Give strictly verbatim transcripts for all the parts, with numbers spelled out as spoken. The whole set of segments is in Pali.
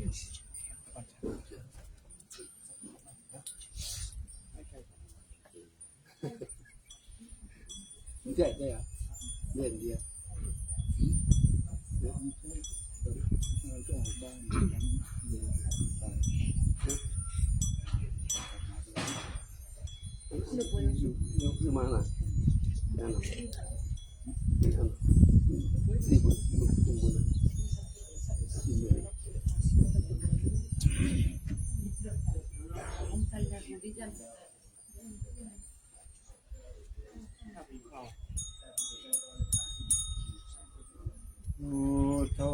ไม่ใช่ ใช่เหรอ เล่นเดียว เดี๋ยวมันก็ออกบ้าน เดี๋ยวไป อยู่ อยู่ อยู่มาน่ะ นั่นน่ะ นี่อัน นี่บน บน บน บนน่ะ นี่บนน่ะ Buddho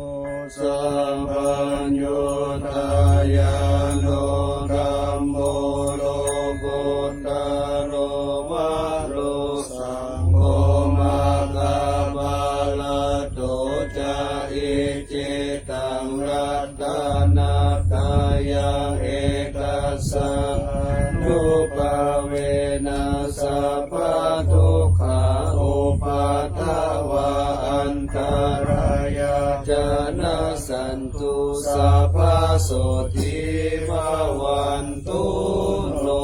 sabbaññutañāṇo, dhammo lokuttaro varo, saṅgho maggaphalaṭṭho ca, icce taṃ ratanattayaṃ, etassānubhāvena sabbadukkhā upaddavā antarāyā ca nassantu, sabbasotthī bhavantu no.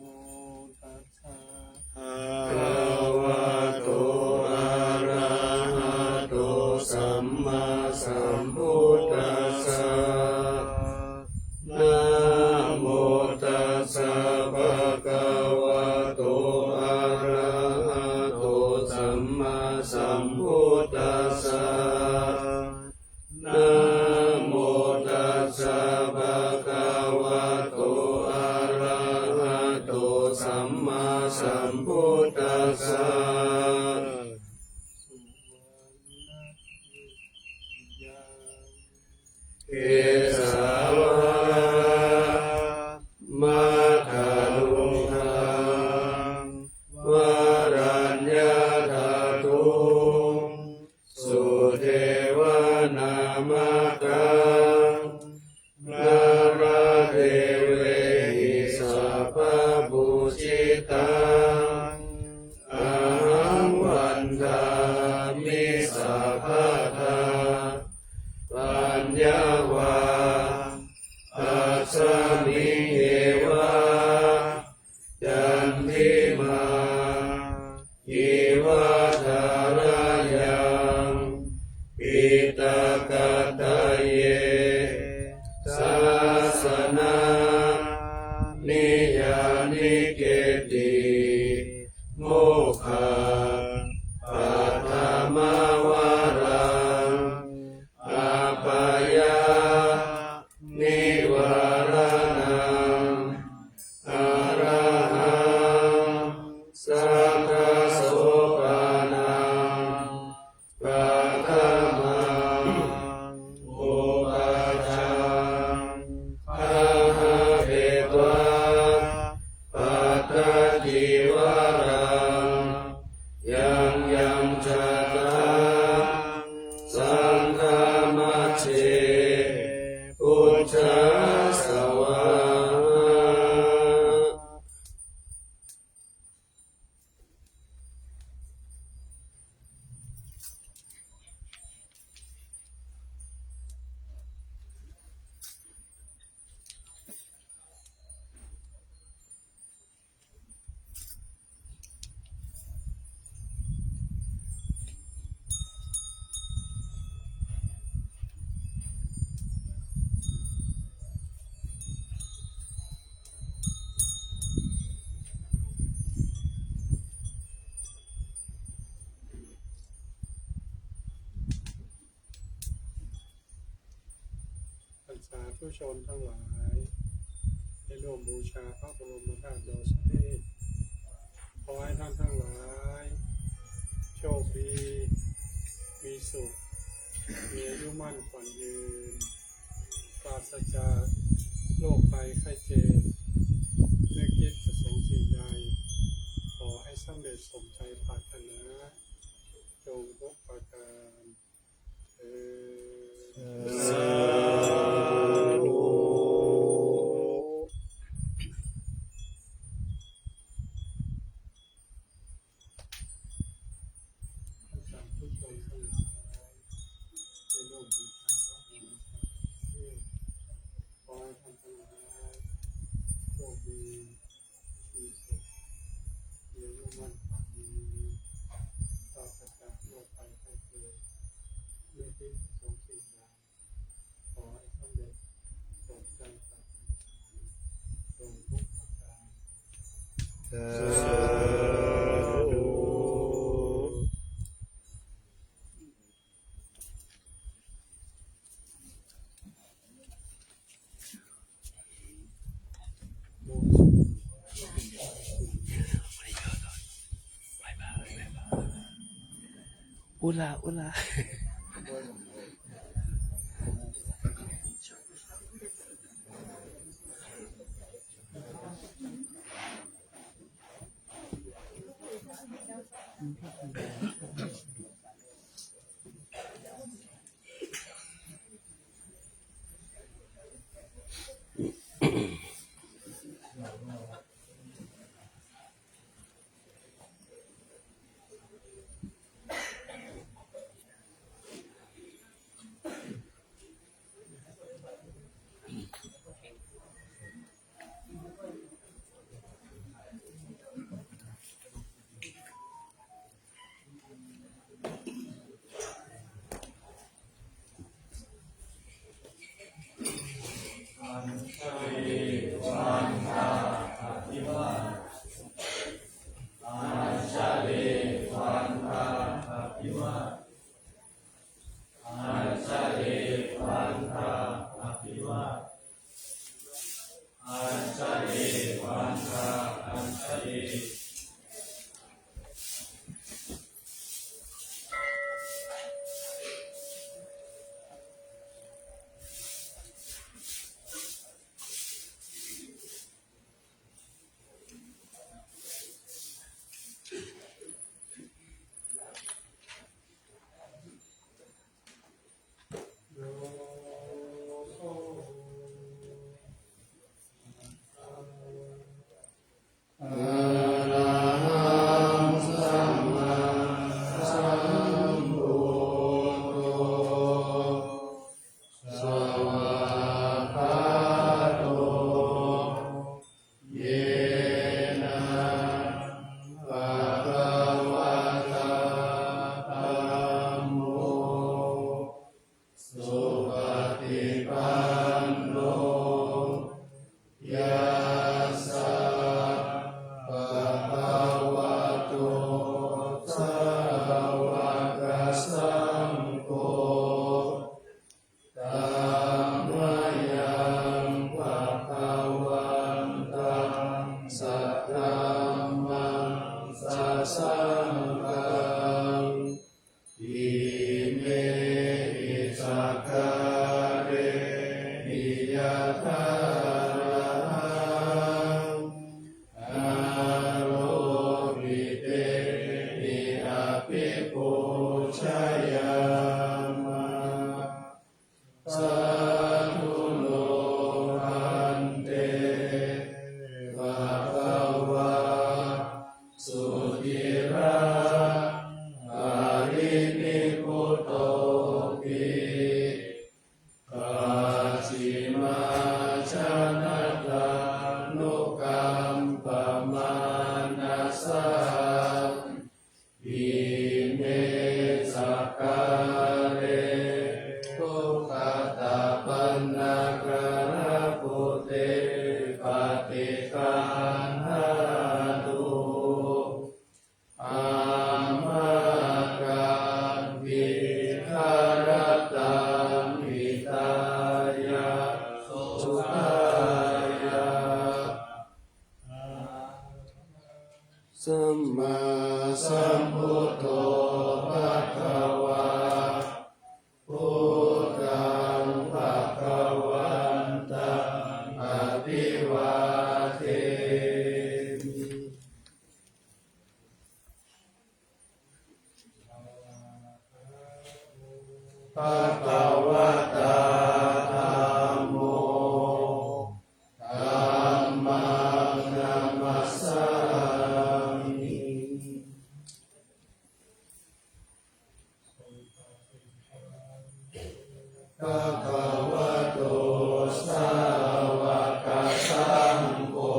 Namo tassa bhagavato arahato sammāsambuddhassa. Namo tassa bhagavato arahato sammāsambuddhassa. Namo tassa bhagavato arahato sammāsambuddhassa. Kesavā makkhaluṅgaṃ varaññādhātuṃ sudevanāmakam nāḷādevehi sabbapūjitaṃ ahaṃ vandāmi sabbadā. Paññā vā tasmiṃ yeva candimā iva tharayaṃ piṭakattaye sāsanaṃ niyyāniketti mokkhapaṭhamavaraṃ apāyanivāraṇaṃ arahaṃ sakko สาธุชนทั้งหลายได้ร่วมบูชาพระบรมธาตุดอยสุเทพ ขอให้ท่านทั้งหลายโชคดี มีสุข มีอายุมั่นขวัญยืน ปราศจากโรคภัยไข้เจ็บ นึกคิดประสงค์สิ่งใด ขอให้สำเร็จสมใจปรารถนา จงทุกประการเทอญ สาธุ สาธุชนทั้งหลายได้ร่วมบูชาพระบรมธาตุดอยสุเทพ ขอให้ท่านทั้งหลายโชคดี มีสุข มีอายุมั่นขวัญยืน ปราศจากโรคภัยไข้เจ็บ นึกคิดประสงค์สิ่งใด ขอให้สำเร็จสมใจปรารถนา จงทุกประการ สาธุ Ula, ula. Arahaṃ sammāsambuddho svākkhāto yena bhagavatā dhammo supaṭipanno yassa bhagavato sāvakasaṅgho, tammayaṃ bhagavantaṃ sadhammaṃ sasaṅghaṃ imehi sakkārehi yathārahaṃ āropitehi abhipūjayāma. Sādhu no bhante bhagavā suciraparinibbutopi pacchimājanatānukampamānasā ime sakkāre duggatapaṇṇākārabhūte paṭiggaṇhātu amhākaṃ dīgharattaṃ hitāya Sambuddho bhagavā, buddhaṃ bhagavantaṃ abhivādemi. Bhagavatā dhammo, dhammaṃ namassāmi. Bhagavato sāvakasaṅgho,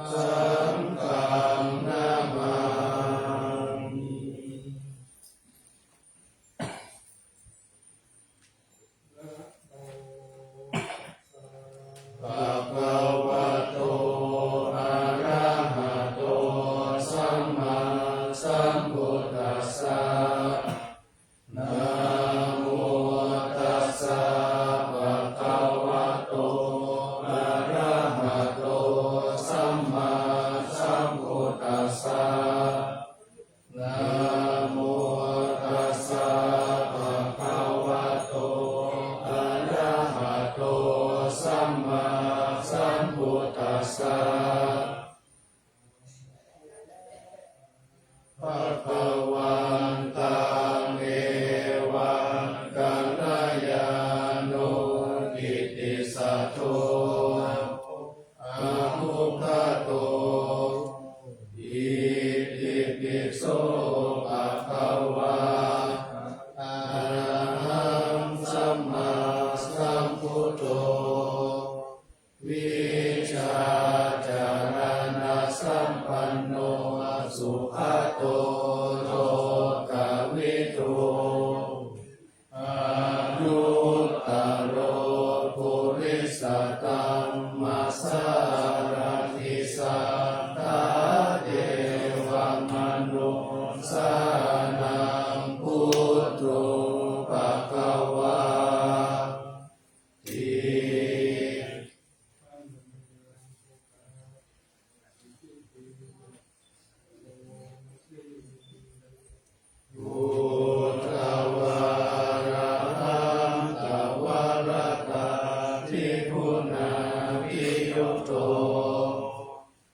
saṅghaṃ namāmi. Bhagavato arahato sammāsambuddhassa. Namo tassa bhagavato arahato sammāsambuddhassa. Namo tassa bhagavato arahato sammāsambuddhassa. Bhagavantaṃ evaṃ kalyāṇo kittisaddo anuggāto. Itipi so bhagavā arahaṃ sammāsambuddho vijjācaraṇasampanno sugato lokavidū anuttaro purisadammasārathi satthā devamanussānaṃ buddho bhagavāti. Buddhavarahantavaratattirigunābhiyutto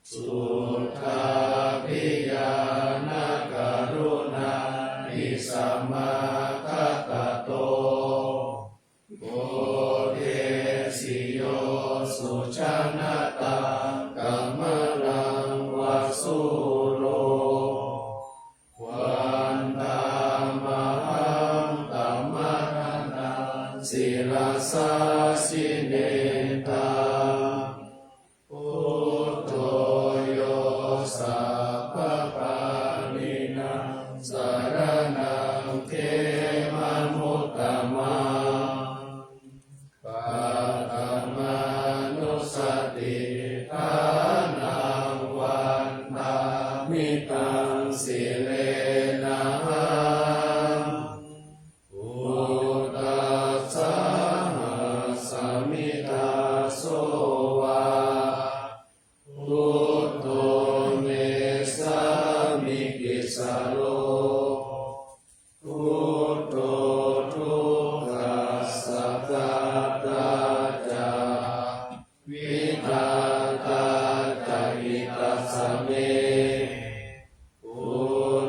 suddhābhiñāṇakaruṇābhisamāgatatto bodhesi yo sujanataṃ kamalaṃ va sūro vandāmahaṃ tamaraṇaṃ sirasā jinendaṃ. Buddho yo sabbapāṇīnaṃ saraṇaṃ khemamuttamaṃ. Paṭhamānussatiṭṭhānaṃ vandāmi taṃ sirenahaṃ. Buddhassāhasmi dāso va buddho me sāmikissaro. Buddho dukkhassa ghātā ca vidhātā ca hitassa me. Buddhassāhaṃ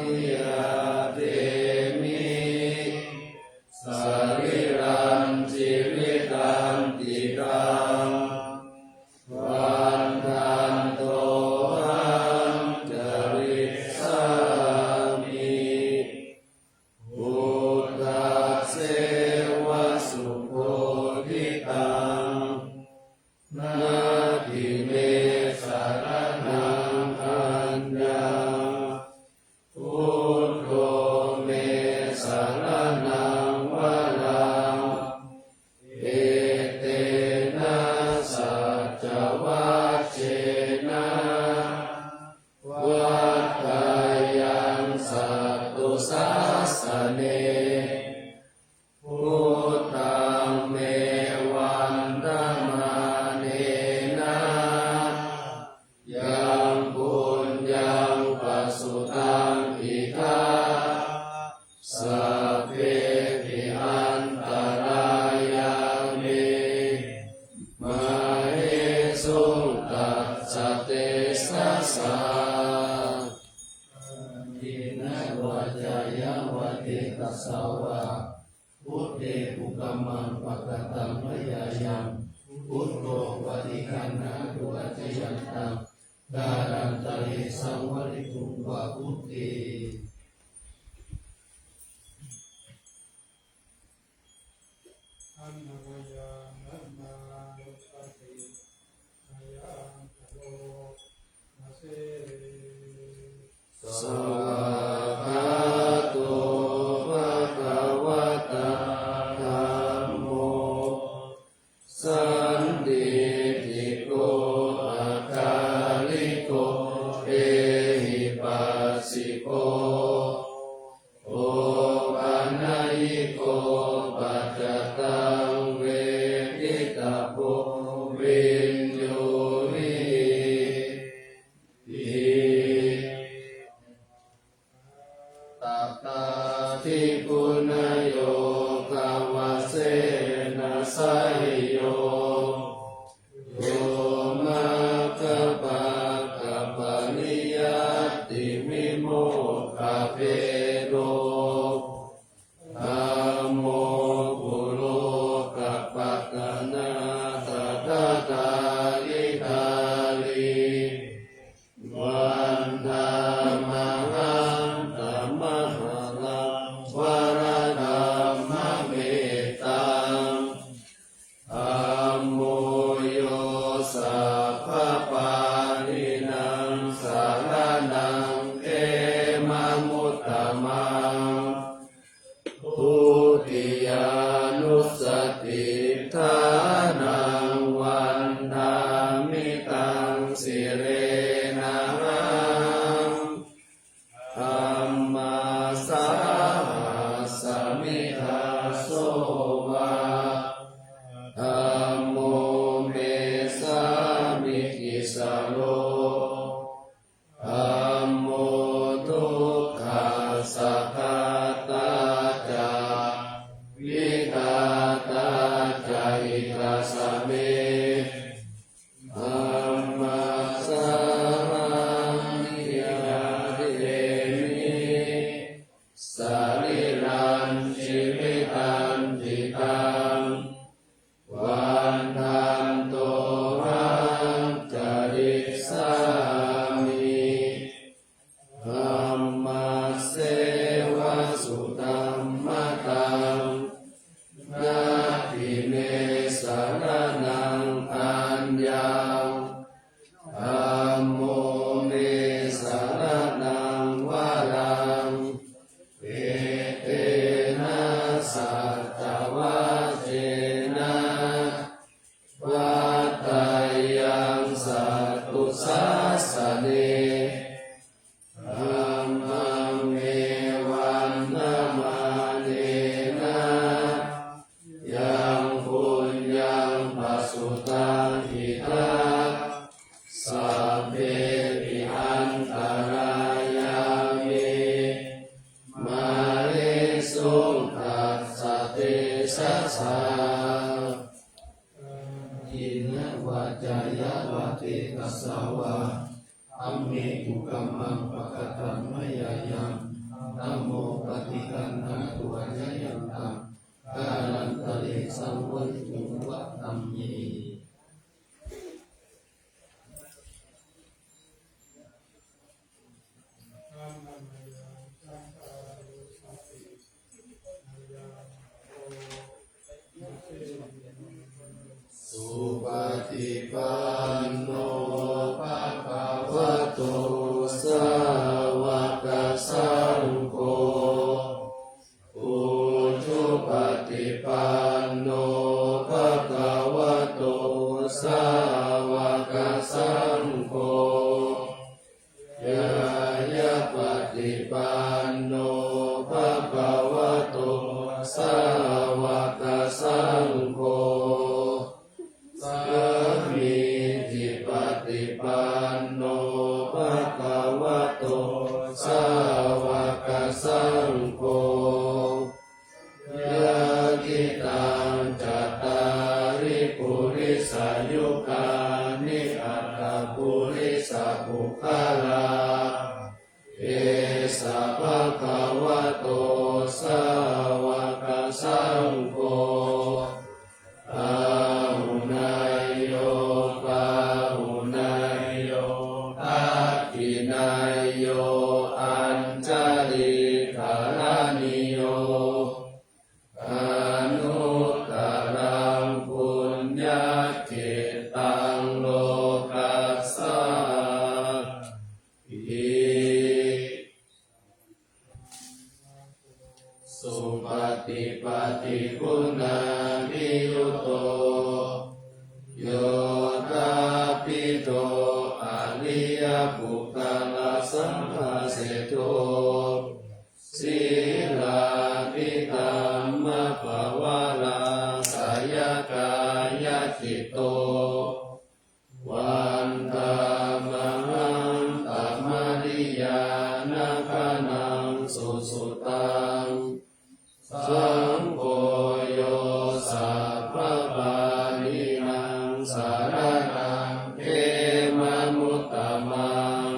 niyyādemi sarīrañca jīvitañca. Vandantohaṃ carissāmi Sā. Kaṭṭhena vācāya va tejassā vā, buddhe kukammaṃ pakataṃ mayā yaṃ, buddho paṭiggaṇhatu accayantaṃ, kālantare saṃvarituṃ va buddhe. Handa mayaṃ dhammaṃ paṭiccayantaṃ abbhāse. Svākkhāto bhagavatā dhammo, sandiṭṭhiko akāliko ehipassiko, opanayiko paccattaṃ veditabbo viññūhīti. Atthādi guṇayogavasena seyyo, yo maggapākapariyattivimokkhabhedo, dhammo kulokapatanā tadadhāridhārī, vandāmahaṃ tamaharaṃ varadhammametaṃ. Dhammo yo sabbapāṇīnaṃ saraṇaṃ khemamuttamaṃ, dutiyānussatiṭṭhānaṃ vandāmi taṃ sirenahaṃ. Dhammassāhasmi dāso va, dhammo me sāmikissaro, dhammo dukkhassa ghātā ca vidhātā ca hitassa me. Dhammassāhaṃ niyyādemi sarīrañjīvitañcidaṃ, vandantohaṃ carissāmi dhammasseva sudhammataṃ. Natthi me saraṇaṃ aññaṃ, dhammo me saraṇaṃ varaṃ, etena saccavajjena vaḍḍheyyaṃ satthu sāsane. Dhammaṃ me vandamānena yaṃ puññaṃ pasutaṃ idha, sabbepi antarāyā me māhesuṃ tassa tejasā. Kaṭṭhena vācāya va tejassā vā, dhamme kukammaṃ pakataṃ mayā yaṃ, dhammo paṭiggaṇhatu accayantaṃ, kālantare saṃvarituṃ va dhamme. Supaṭipanno bhagavato sāvakasaṅgho, ujupaṭipanno bhagavato Esa bhagavato sāvakasaṅgho, āhuneyyo pāhuneyyo dakkhiṇeyyo añjalikaraṇīyo, anuttaraṃ puññakkhettaṃ lokassāti. Supaṭipattiguṇaniyutto yoṭṭhābbidho ariyapuggalasaṅghaseṭṭho, sīlādidhammapavarāsayakāyacitto, vandāmahaṃ tamariyanagaṇaṃ susuddhaṃ. Saṅgho yo sabbapāṇīnaṃ saraṇaṃ khemamuttamaṃ,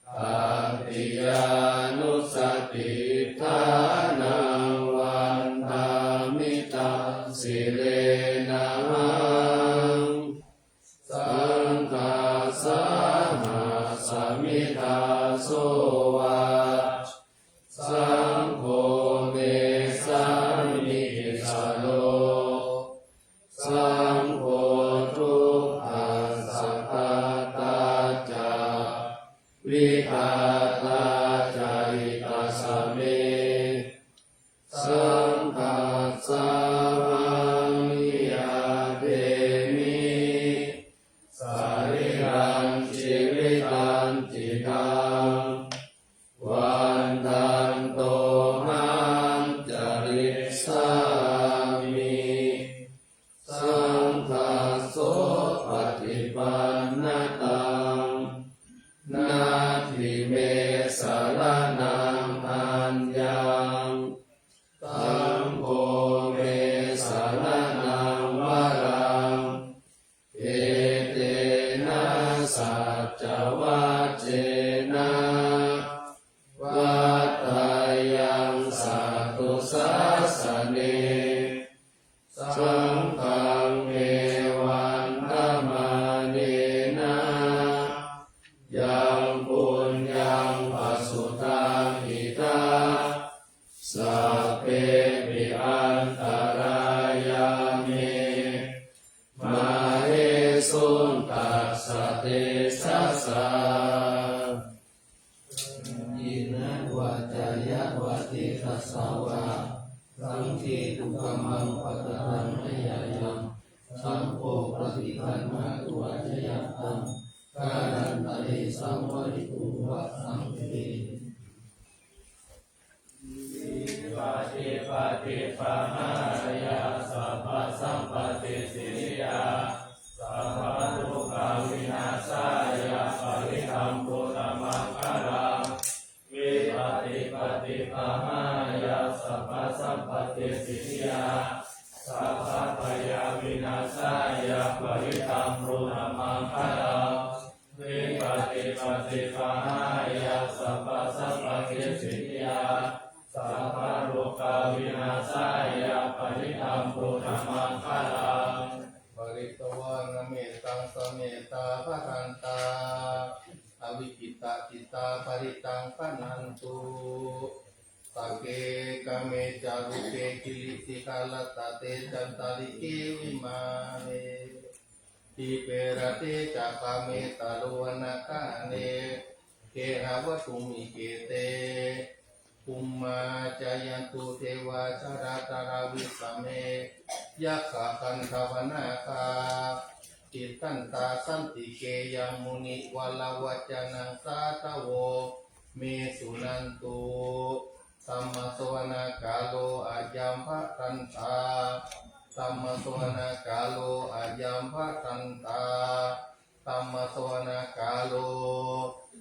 tatiyānussatiṭṭhānaṃ vandāmi taṃ sirenahaṃ. Saṅghassāhasmi dāso va, saṅgho me sāmikissaro, saṅgho dukkhassa ghātā ca vidhātā ca hitassa me. Saṅghassāhaṃ niyyādemi sarīrañca jīvitañcidaṃ, vandantohaṃ carissāmi saṅghassopaṭipannataṃ. Natthi me saraṇaṃ aññaṃ, saṅgho me saraṇaṃ varaṃ, etena saccavajjena vaḍḍheyyaṃ satthu sāsane. Saṅghaṃ me vandamānena yaṃ puññaṃ pasutaṃ idha, sabbepi antarāyā me māhesuṃ tassa tejasā. Kammena vācāya va cetasā vā, saṅghe kukammaṃ pakataṃ mayā yaṃ, saṅgho paṭiggaṇhatu accayantaṃ, kālantare saṃvarituṃ va saṅghe. Vipattipaṭibāhāya sabbasampattisiddhiyā, sabbarogavināsāya parittaṃ brūtha maṅgalaṃ. Vipattipaṭibāhāya sabbasampattisiddhiyā, sabbabhayavināsāya parittaṃ brūtha maṅgalaṃ. Vipattipaṭibāhāya sabbasampattisiddhiyā, sabbarogavināsāya parittaṃ brūtha maṅgalaṃ. Pharitvāna mettaṃ samettā bhadantā, avikkhittacittā parittaṃ bhaṇantu. Sagge kāme ca rūpe girisikharataṭe cantalikkhe vimāne, dīpe raṭṭhe ca gāme taruvanagahane gehavatthumhi khette, bhummā cāyantu devā jalathalavisame yakkhagandhabbanāgā, tiṭṭhantā santike yaṃ munivaravacanaṃ sādhavo me suṇantu. Dhammassavanakālo ayambhadantā. Dhammassavanakālo ayambhadantā. Dhammassavanakālo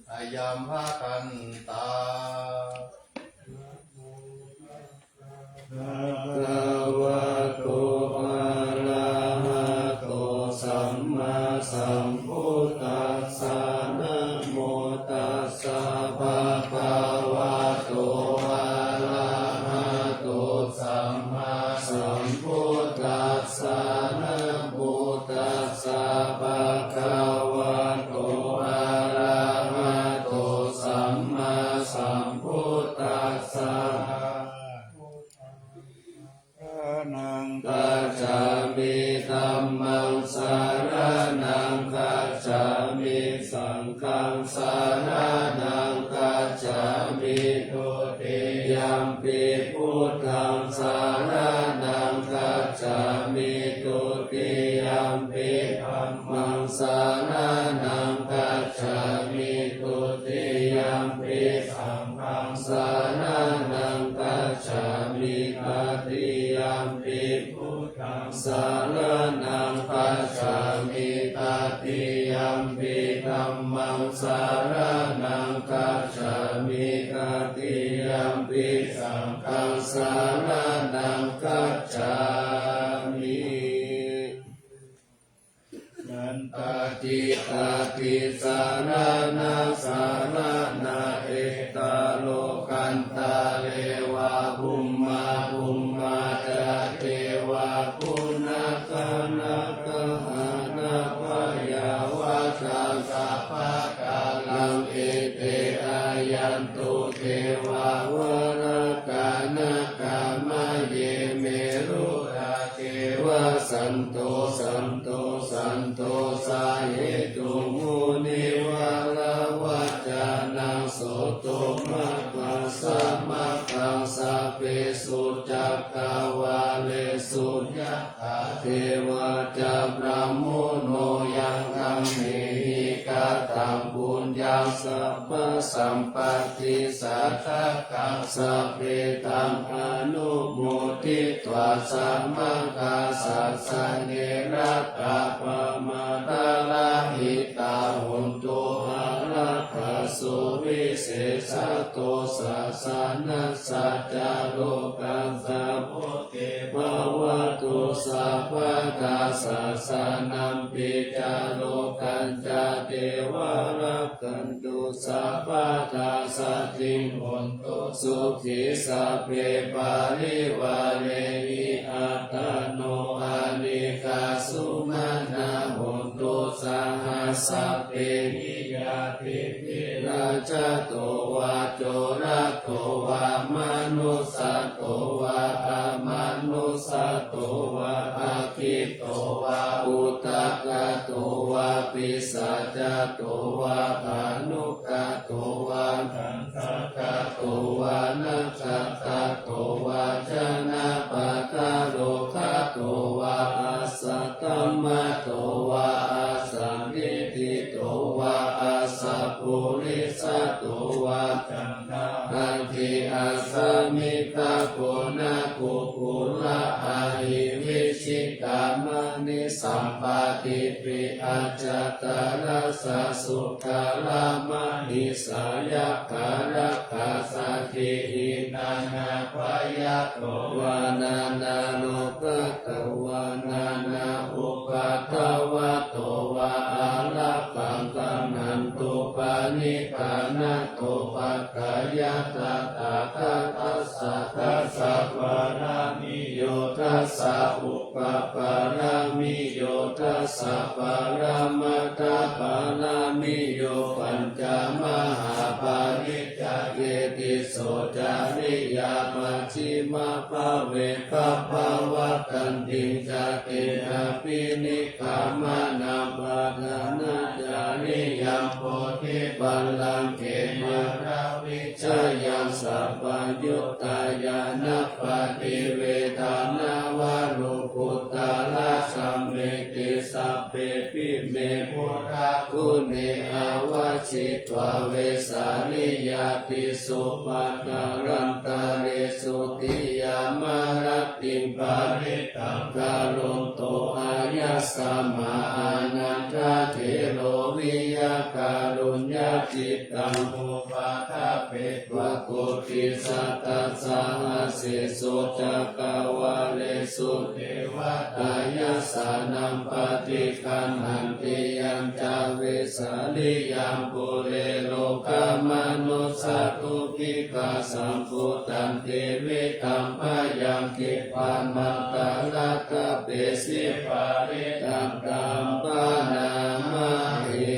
ayambhadantā. Bhagavato arahato sammāsambuddhassa. Namo saraṇaṃ gacchāmi. Dutiyampi buddhaṃ saraṇaṃ gacchāmi. Dutiyampi dhammaṃ saraṇaṃ gacchāmi. Dutiyampi saṅghaṃ saraṇaṃ gacchāmi. Tatiyampi buddhaṃ saraṇaṃ gacchāmi. Tatiyampi dhammaṃ saraṇaṃ gacchāmi. Tatiyampi saṅghaṃ saraṇaṃ gacchāmi. Yandatītā tisaraṇasaraṇā, ete lokantare va bhummā, bhummā ca devā guṇagaṇagahana, byāvajaṃ sabbakāraṃ ete āyantu devā, valakā nāgā mahe merurā ceva, santo santo santo sahetuṃ munivaravacanaṃ, suṇotu bhaddamajjhamakaṃ sabbesu cakkavāḷesu. Yathā devā ca brahmuno yaṃ kamhehi kataṃ puññaṃ sabbasampatti sādhakaṃ, sabbe taṃ anumoditvā sāvakāsasane ratā pamādarahitā hontu, ārakaso visesato sāsanassa ca rokassa bhonti bhavantu sabbadā. Sāsanampi ca rokañca devā rakkhantu sabbadā, saddhiṃ hontu sukhī sabbe parivārehi. Attāno anīghā sumanā hontu saha sabbehi ñātibhi. Rājato vā corato vā manussato vā amanussato vā aggito vā udakato vā pisācato vā khāṇukato vā kaṇṭakato vā nakkhattato vā janapadarogato vā asaddhammato vā asandiṭṭhito vā asappurisato vā atthādiṭṭhiyāsamigagoṇakukkuraahivicchikamaṇisappadīpiacchataraccha sudāruṇantarisalayakkha rakkhasadīhi nānābhayato vā nānārogato vā nānāupaddavato vā ārakkhaṃ gaṇhantu. Paṇidhānato paṭṭhāya tathāgatassa dasa pāramiyo dasa upapāramiyo dasa paramatthapāramiyo pañca mahāpariccāge tisso cariyā pacchimabhave gabbhāvakkantiṃ jātiṃ abhini kkhamanaṃ padhānacariyaṃ bodhipallaṅke māravijayaṃ sabbaññutañāṇappaṭivedhaṃ nava lokuttaradhammeti sabbepime buddhaguṇe āvajjitvā vesāliyā tīsu pākārantaresu tiyāmarattiṃ parittaṃ karonto āyasmā ānandatthero viya kāruññacittaṃ upaṭṭhapetvā koṭisatasahassesu cakkavāḷesu devatā yassāṇaṃ paṭiggaṇhanti yañca vesāliyaṃ pure rogāmanussadubbhikkhasambhūtantividhambhayaṃ khippamantaradhāpesi parittaṃ taṃ bhaṇāma he.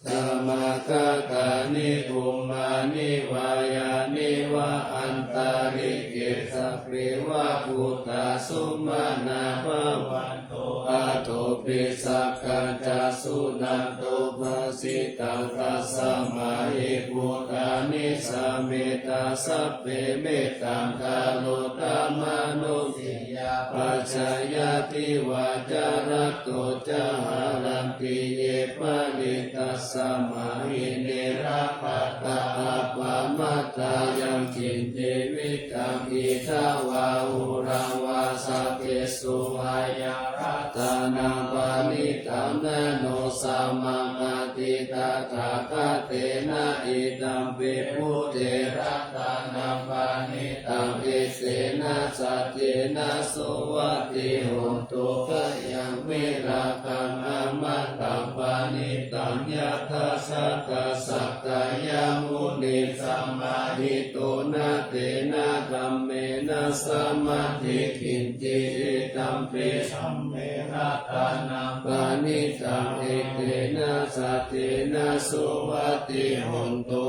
Samāgatāni bhummāni vā yāni va antalikkhe sabbeva bhūtā sumanā bhavantu athopi sakkacca su suṇantu bhāsitaṃ. Tasmā hi bhūtā nisāmetha sabbe, mettaṃ karotha mānusiyā pajāya, divā ca ratto ca haranti ye baliṃ, tasmā hi ne rakkhatha appamattā. Yaṅkiñci vittaṃ idha vā huraṃ vā, saggesu vā yaṃ ratanaṃ paṇītaṃ, na no samaṃ atthi tathāgatena, idampi buddhe ratanaṃ paṇītaṃ, etena saccena suvatthi hotu. Khayaṃ virāgaṃ amataṃ paṇītaṃ, yadajjhagā sakyamunī samāhito, na tena dhammena samatthi kiñci, idampi dhamme ratanaṃ paṇītaṃ, etena saccena suvatthi hotu.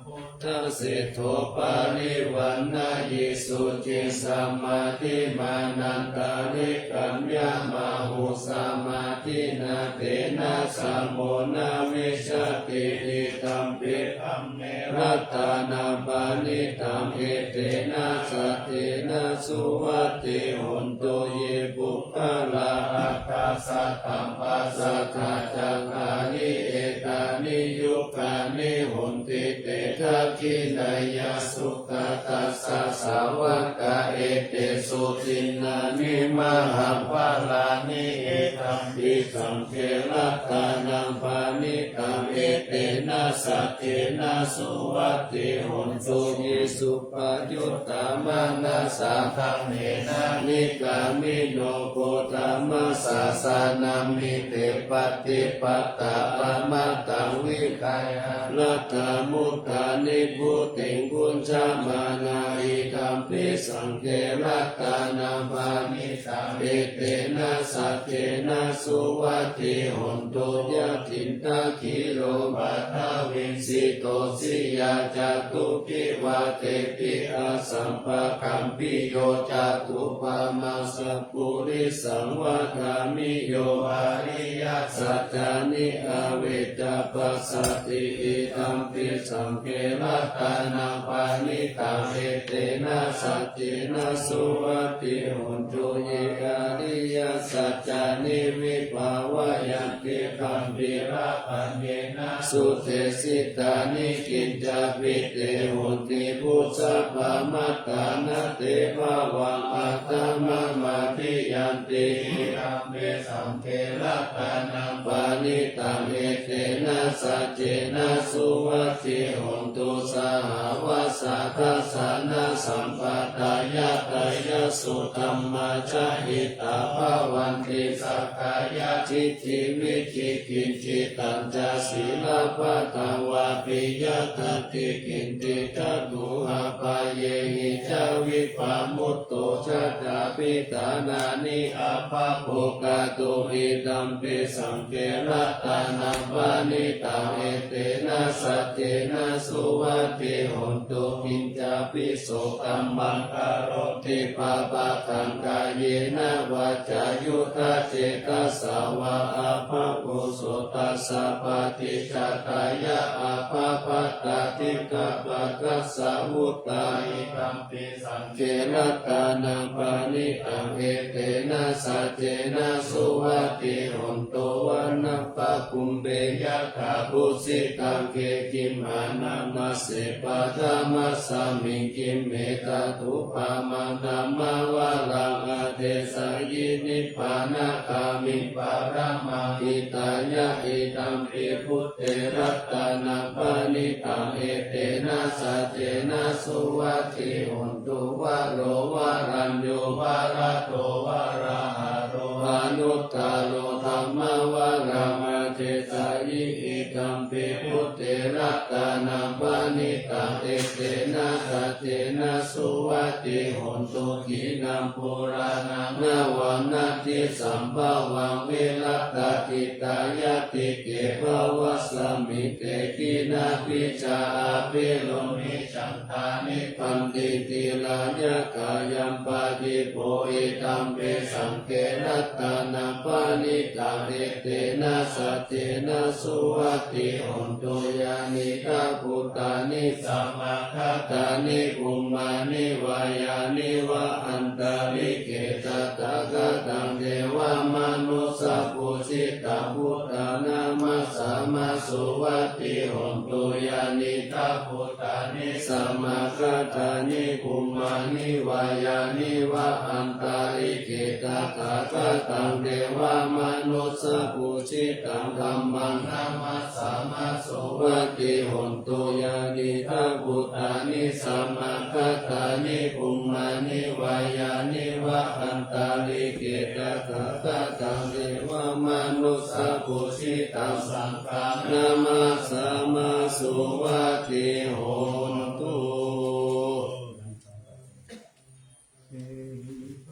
Buddhaseṭṭho parivaṇṇayī suciṃ, samādhimānantarikaññamāhu, samādhinā tena samo na vijjati, idampi dhamme ratanaṃ paṇītaṃ, etena saccena suvatthi hotu. Ye puggalā aṭṭha sataṃ pasatthā, cattāri etāni yugāni honti, te dakkhiṇeyyā sugatassa sāvakā, etesu dinnāni mahapphalāni, idampi saṅghe ratanaṃ paṇītaṃ, etena saccena suvatthi hotu. Ye suppayuttā manasā daḷhena, nikkāmino gotamasāsanamhi, te pattipattā amataṃ vigayha, laddhā mudhā nibbutiṃ bhuñjamānā, idampi saṅghe ratanaṃ paṇītaṃ, etena saccena suvatthi hotu. Yathindakhīlo paṭhaviṃ sito, siyā catubbhi vātebhi asampakampiyo, tathūpamā sappurisaṃ vadāmi, yo ariyasaccāni avecca passati, idampi saṅghe ratanaṃ paṇītaṃ, etena saccena suvatthi hotu. Ye ariyasaccāni vibhāvayanti, gambhīrapaññena sudesitāni, kiñcāpi te honti bhusappamattā, na te bhavaṃ aṭṭhamamādiyanti, idampi saṅghe ratanaṃ paṇītaṃ, etena saccena suvatthi hotu. Sahāvassa dassanasampadāya, tayassu dhammā jahitā bhavanti, sakkāyadiṭṭhi vicikicchitañca, sīlabbataṃ vāpi yadatthi kiñci, catūhapāyehi ca vippamutto, cattāpi ṭhānāni abhabbo kātuṃ, idampi saṅghe ratanaṃ paṇītaṃ, etena saccena suvatthi hotu. Kiñcāpi so kammaṃ karoti pāpakaṃ, kāyena vācāyuda cetasā vā, abhabbo so tassa paṭicca- tāya, abhabbatā diṭṭhapadassa vuttā, idampi saṅghe ratanaṃ paṇītaṃ, etena saccena suvatthi hotu. Vanappagumbe yathā phussitaṃ, khette kimmānamase paṭhamasmiṃ, khippe tathūpamaṃ dhammavaraṃ adesayi, nibbānagāmiṃ paramaṃ hitāya, idampi buddhe ratanaṃ paṇītaṃ, etena saccena suvatthi hotu. Varo varaññū varado varāharo, anuttaro dhammavaraṃ adesayi, Idampi buddhe ratanaṃ paṇītaṃ, etena saccena suvatthi hotu. Khīṇaṃ purāṇaṃ navaṃ natthi sambhavaṃ, virattacittāyatike bhavasmiṃ, te khīṇabījā avirūḷhichandā, nibbanti dhīrā yakkhā yaṃ padīpo. Idampi saṅghe ratanaṃ paṇītaṃ, etena saccena suvatthi hotu. Yānīdha bhūtāni samāgatāni, bhummāni vā yāni va antalikkhe, tathāgataṃ devamanussapūjitaṃ, buddhaṃ namassāma suvatthi hotu. Yānīdha bhūtāni samāgatāni, bhummāni vā yāni va antalikkhe, tathāgataṃ devamanussapūjitaṃ, dhammaṃ namassāma suvatthi hotu. Yānīdha bhūtāni samāgatāni, bhummāni vā yāni va antalikkhe, tathāgataṃ devamanussapūjitaṃ, saṅghaṃ namassāma suvatthi hotu.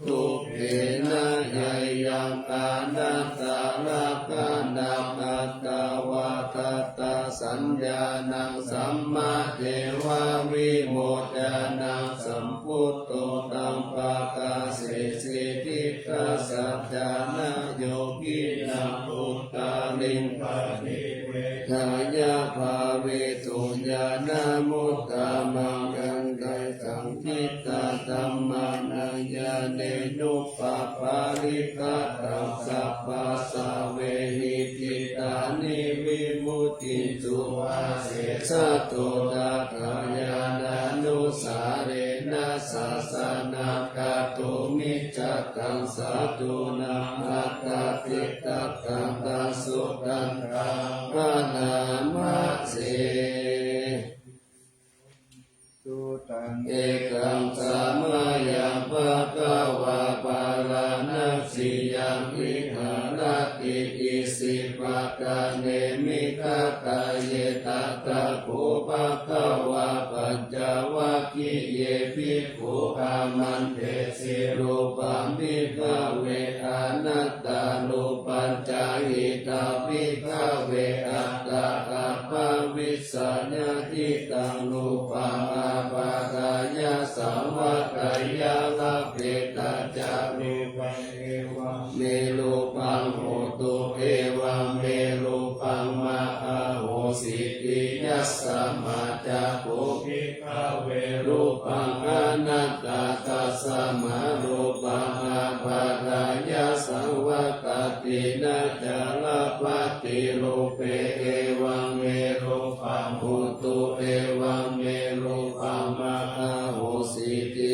Dukkhenayaṃ anattā, rakkhaṇaṃ atthā vā, tattha saññānaṃ sammādeva vimoccanaṃ, sambuddho taṃ pakāsesi khiḍḍāsaccaṃ, na yogīnaṃ puttāliṃ paṭivedhāya bhāvetu ñāṇamuttamaṃ. Yaṃ khaññaṃ khiḍḍadhammaṃ, na ñāṇenupapaṭighataṃ, sabbasāvehi ṭhitāni vimucciṃsu, asesato. Tathāya ñāṇānussārena, sāsanaṃ kātumicchakaṃ, sādhūnaṃ attadhitattaṃ, taṃ suṇantaṃ bhaṇāma se. Sutaṃ. Ekaṃ samayaṃ bhagavā bārāṇasiyaṃ viharati isipatane migadāye. Tatra kho bhagavā pañcavaggiye bhikkhū āmantesi: Rūpaṃ bhikkhave anattā, rūpañca idha bhikkhave attā abhavi jjeyya. Idaṃ rūpaṃ ābādhāya saṃvatteyya, labbhetha ca rūpaṃ, evaṃ me rūpaṃ hotu, evaṃ me rūpaṃ mā ahosīti. Yasmā ca kho bhikkhave rūpaṃ anattā, tasmā rūpaṃ ābādhāya saṃvattati, na ca labbhati rūpe, evaṃ me rūpaṃ hotu, evaṃ me rūpaṃ mā ahosīti.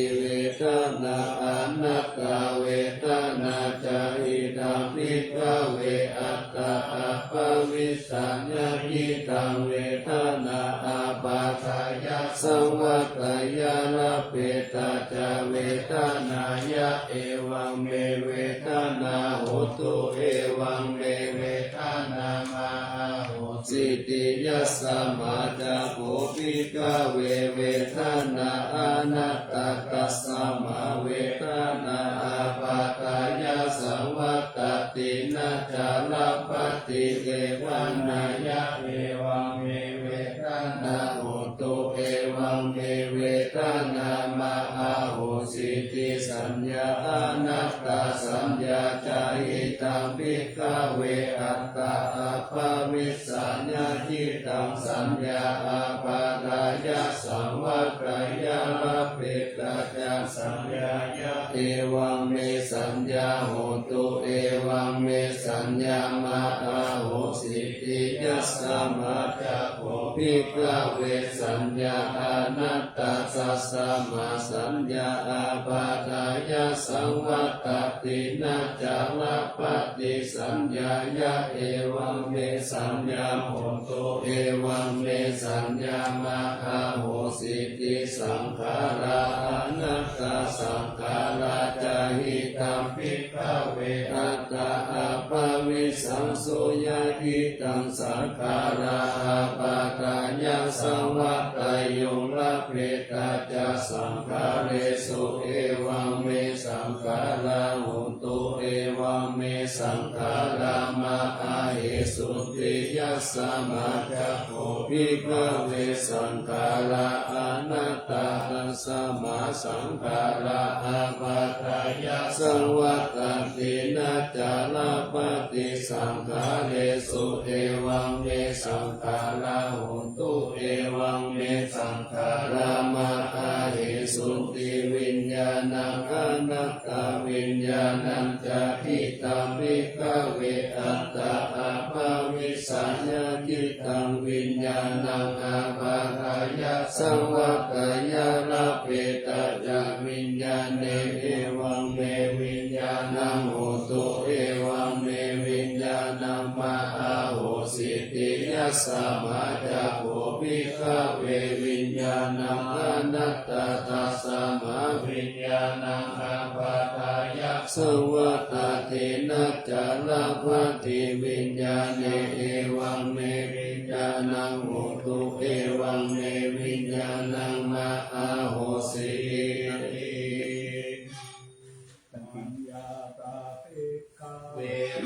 Vedanā anattā, vedanā ca idha bhikkhave attā abhavijjeyya. Idaṃ vedanā ābādhāya saṃvatteyya, labbhetha ca vedanāya, evaṃ me vedanā hotu, evaṃ me vedanā mā ahosīti. Yasmā ca kho bhikkhave vedanā anattā, tasmā vedanā ābādhāya saṃvattati, na ca labbhati vedanāya, evaṃ me vedanā hotu, evaṃ me vedanā mā ahosīti. Saññā anattā, saññā ca idha bhikkhave attā abhavijjeyya. Idaṃ saññā ābādhāya saṃvatteyya, labbhetha ca saññāya, evaṃ me saññā hotu, evaṃ me saññā mā ahosīti. Yasmā ca kho bhikkhave saññā anattā, tasmā saññā ābādhāya saṃvattati, na ca labbhati saññāya, evaṃ me saññā hotu, evaṃ me saññā mā ahosīti. Saṅkhārā anattā, saṅkhārā ca idha bhikkhave attā abhavijjeyya. Idaṃ saṅ saṅkhārā ābādhāya saṃvatteyuṃ, labbhetha ca saṅkhāresu evaṃ me saṅkhārā hontu, evaṃ me saṅkhārā mahesunti. Yasmā ca kho bhikkhave saṅkhārā anattā, tasmā saṅkhārā ābādhāya saṃvattanti, na ca labbhati saṅkhāresu evaṃ me saṅkhārā hontu, evaṃ me saṅkhārā mahesunti. Viññāṇaṃ anattā, viññāṇañca khiḍḍaṃ bhikkhave attā abhavissāya khiḍḍaṃ, viññāṇaṃ ābādhāya saṃvatteyya, labbhetha ca viññāṇe evaṃ me viññāṇaṃ hotu, evaṃ me viññāṇaṃ mahāhosīti. Yasmā ca kho bhikkhave viññāṇaṃ anattā, tasmā viññāṇaṃ ābādhāya saṃvattati, na ca labbhati viññāṇe evaṃ me viññāṇaṃ hotu, evaṃ me viññāṇaṃ mahāhosīti.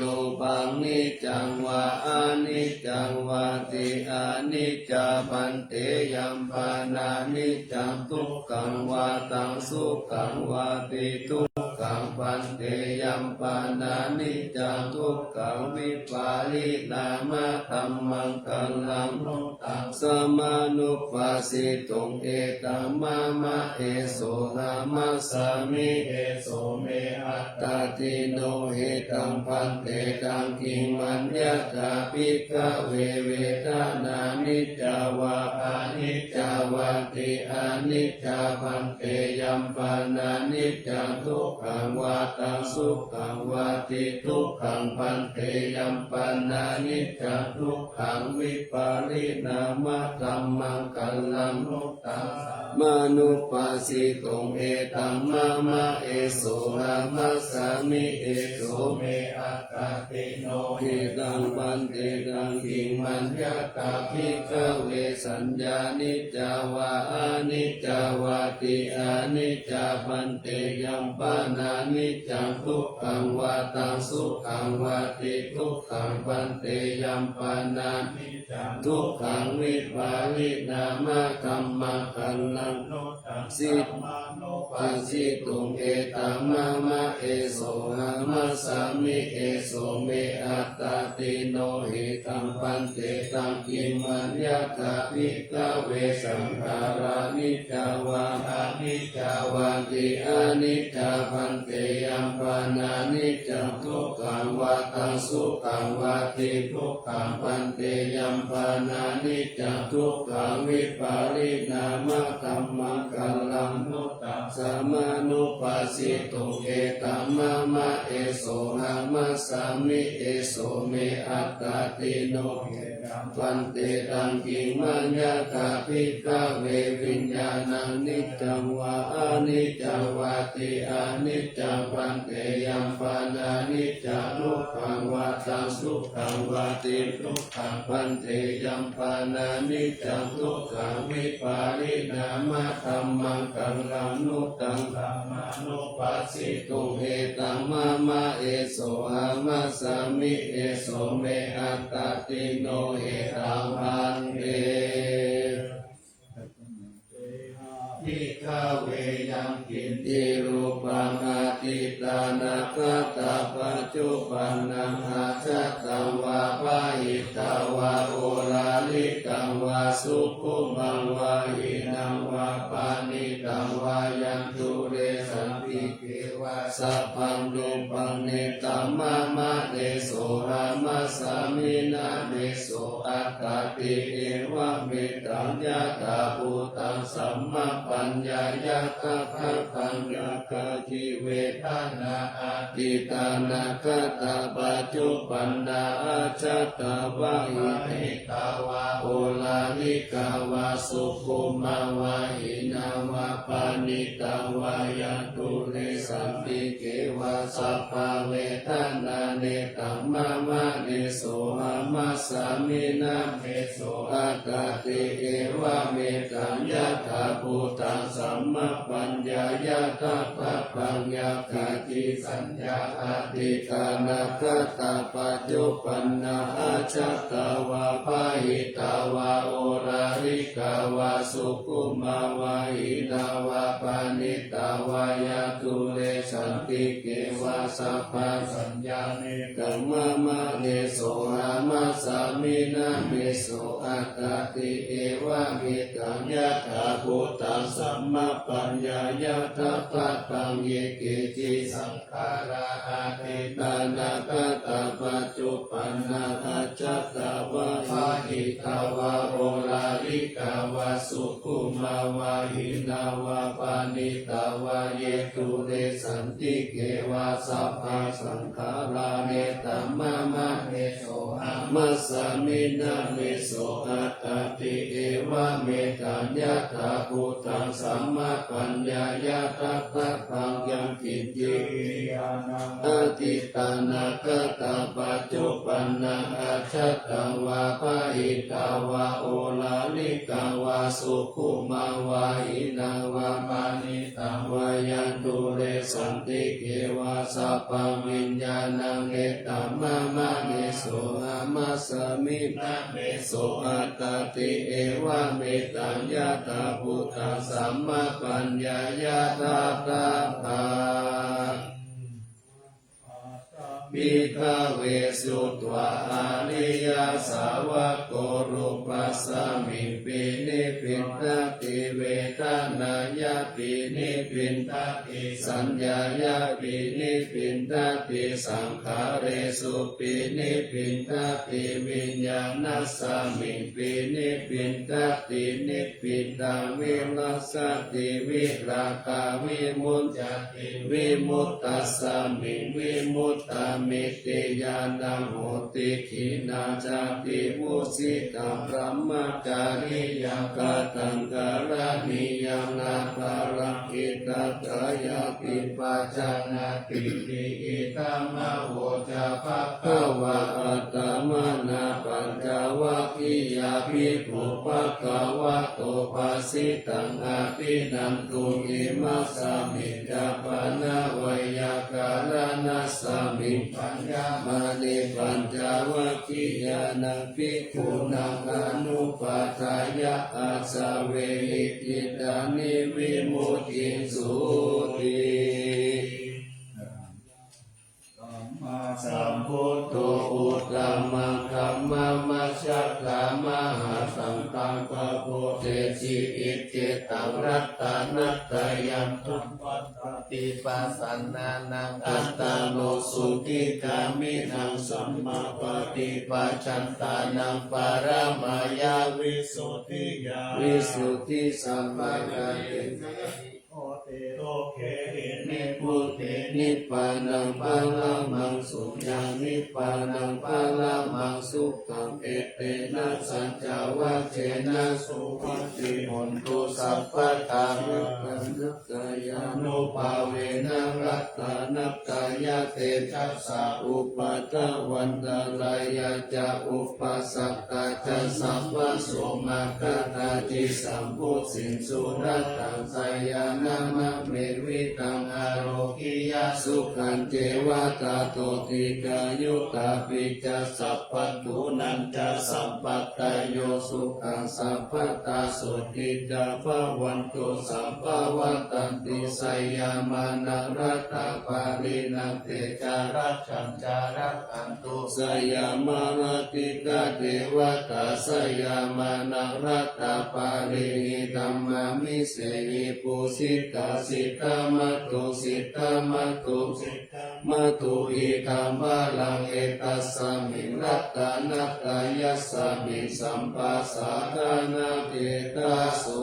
Rūpaṃ niccaṃ vā aniccaṃ vāti. Aniccā bhante, yampanāniccaṃ, dukkhaṃ vā taṃ sukhaṃ vāti. Dukkhaṃ bhante, yampanāniccaṃ, dukkhaṃ vipariṇāmadhammaṃ, kallaṃ no taṃ samanuppassituṃ. Etaṃ mama, esohamasmi, eso me attāti. No hetaṃ bhante, taṃ kiṃ maññatha, bhikkhave, vedanā niccā vā aniccā vāti. Aniccā bhante, yampanāniccaṃ, dukkhaṃ vā taṃ sukhaṃ vāti. Dukkhaṃ bhante, yampanāniccaṃ, dukkhaṃ vipariṇāmadhammaṃ, kallaṃ no taṃ samanuppassituṃ. Etaṃ mama, esohamasmi, eso me attāti. No hetaṃ bhante, taṃ kiṃ maññatha, bhikkhave, saññā niccā vā aniccā vāti. Aniccā bhante, yampanāniccaṃ, dukkhaṃ vā taṃ sukhaṃ vāti. Dukkhaṃ bhante, yampanāniccaṃ, dukkhaṃ vipariṇāmadhammaṃ, kallaṃ no taṃ samanuppassituṃ. Etaṃ mama, esohamasmi, eso me attāti. No hetaṃ bhante, taṃ kiṃ maññatha, bhikkhave, saṅkhārā niccā vā aniccā vāti. Aniccā bhante, yampanāniccaṃ, dukkhaṃ vā taṃ sukhaṃ vāti. Dukkhaṃ bhante, yampanāniccaṃ, dukkhaṃ vipariṇāmadhammaṃ, kallaṃ no taṃ samanuppassituṃ. Etaṃ mama, esohamasmi, eso me attāti. No hetaṃ bhante, taṃ kiṃ maññatha, bhikkhave, viññāṇaṃ niccaṃ vā aniccaṃ vāti. Aniccā bhante, yampanāniccaṃ, dukkhaṃ vā taṃ sukhaṃ vāti. Dukkhaṃ bhante, yampanāniccaṃ, dukkhaṃ vipariṇāmadhammaṃ, kallaṃ no taṃ samanuppassituṃ. Etaṃ mama, esohamasmi, eso me attāti. No hetaṃ bhante, bhikkhave, yaṃ kiñci rūpaṃ atītānāgatapaccuppannaṃ ajjhattaṃ vā bahiddhā vā oḷārikaṃ vā sukhumaṃ vā hīnaṃ vā paṇītaṃ vā yandūre santi- khe vā, sabbaṃ rūpaṃ netaṃ mama, nesohamasmi, na me so attāti. Evaṃ me taṃ yathābhūtaṃ sammappaññāya, tattha taṃ yathā hi vedanā atītānāgatapaccuppanna ajjhattā vā bahiddhā vā oḷārikā Oḷārikā vā sukkhumā vā hīnā vā paṇītā vā, yā dūre santike vā sabbā vedanā, netaṃ mamaṃ nesohamasmi, na me so attāti. Evametaṃ yathābhūtaṃ sammappaññāya, tathāpappaṃ yathā ti saññā atītānāgatapaccuppanna ajjhattā vā bahīrtā vā oḷārikā vā sukkhumā vā hīnā vā paṇītā vā, yā dūre santike vā sabbā saññā, netaṃ mamaṃ nesohamasmi, na me so attāti. Evametaṃ yathābhūtaṃ sammappaññāya, tathāpappaṃ ye keci saṅ khārā atītānāgatapaccuppanna ajjhattā vā bahīrtā vā oḷārikā vā sukkhumā vā hīnā vā paṇītā vā, ye dūre santike vā sabbā saṅkhārā, netaṃ mamaṃ nesohamasmi, na me so attāti. Evametaṃ yathābhūtaṃ sammappaññāya, tathāpappaṃ yaṅkiñci atītānāgatapaccuppannaṃ ajjhattaṃ vā bahīrtā vā oḷārikaṃ vā sukkhumā vā hīnaṃ vā paṇītaṃ vā, yā dūre santike vā sabbā viññāṇaṃ, netaṃ mamaṃ nesohamasmi, na me so attāti. Evametaṃ yathābhūtaṃ sammappaññāya, tathāpappaṃ bhikkhave sutvā ariyasāvako rūpasmiṃ pinibbindati, vedanāya pinibbindati, saññāya pinibbindati, saṅkhāresu pinibbindati, viññāṇasmiṃ pinibbindati, nibbindaṃ virajjati, virāgā vimuccati, vimuttasmiṃ vimuttamiti ñāṇaṃ hoti. Khīṇā jāti, vusitaṃ brahmacariyaṃ, kataṃ karaṇīyaṃ, nāparaṃ itthattāyāti pajānātīti. Idamavoca bhagavā. Attamanā pañcavaggiyā bhikkhū bhagavato bhāsitaṃ abhinanduṃ. Imasmiñca pana veyyākaraṇasmiṃ bhaññamāne pañcavaggiyānaṃ bhikkhūnaṃ anupādāya āsavehi, ṭhitāni vimucciṃsūti. Sammāsambuddho uttamadhammamajjhaddhamahāsaṅghaṃ, pavotthesi icchitaṃ ratanattayaṃ, dhammapaṭipasannānaṃ attano sotthi gāmīnaṃ, sammāpaṭipajjantānaṃ paramāya visuddhiyā, visuddhisamarāye hoti. Dukkhehi nibbutiṃ nibbānaṃ paramaṃ sukhaṃ, nibbānaṃ paramaṃ sukhaṃ. Etena saccavajjena suvatthi hotu sabbadā. Ratanattayānubhāvena ratanattayatejasā, upaddavaṃ antarāyā ca upaddavā ca sabbaso, mā katthaci saṃbuddhiṃ surataṃ sayanamāme vitaṃ ārogyasukhañceva. Tato dīghāyutā pi ca sabbaguṇañca sampādayo sukhaṃ sabbadā sotthī ca bhavantu sabbā. Vadantu jayamānā ratapālinaṃ, te ca rakkhañca rakkhantu jayamānā. Dīghā devatā jayamānā ratapālihi, dhammā visehi pūjitā, siddhā mātu, siddhā mātu, siddhā mātuhi. Dhammabalaṃ etasmiṃ ratanattayasmiṃ, sampajānāti daso.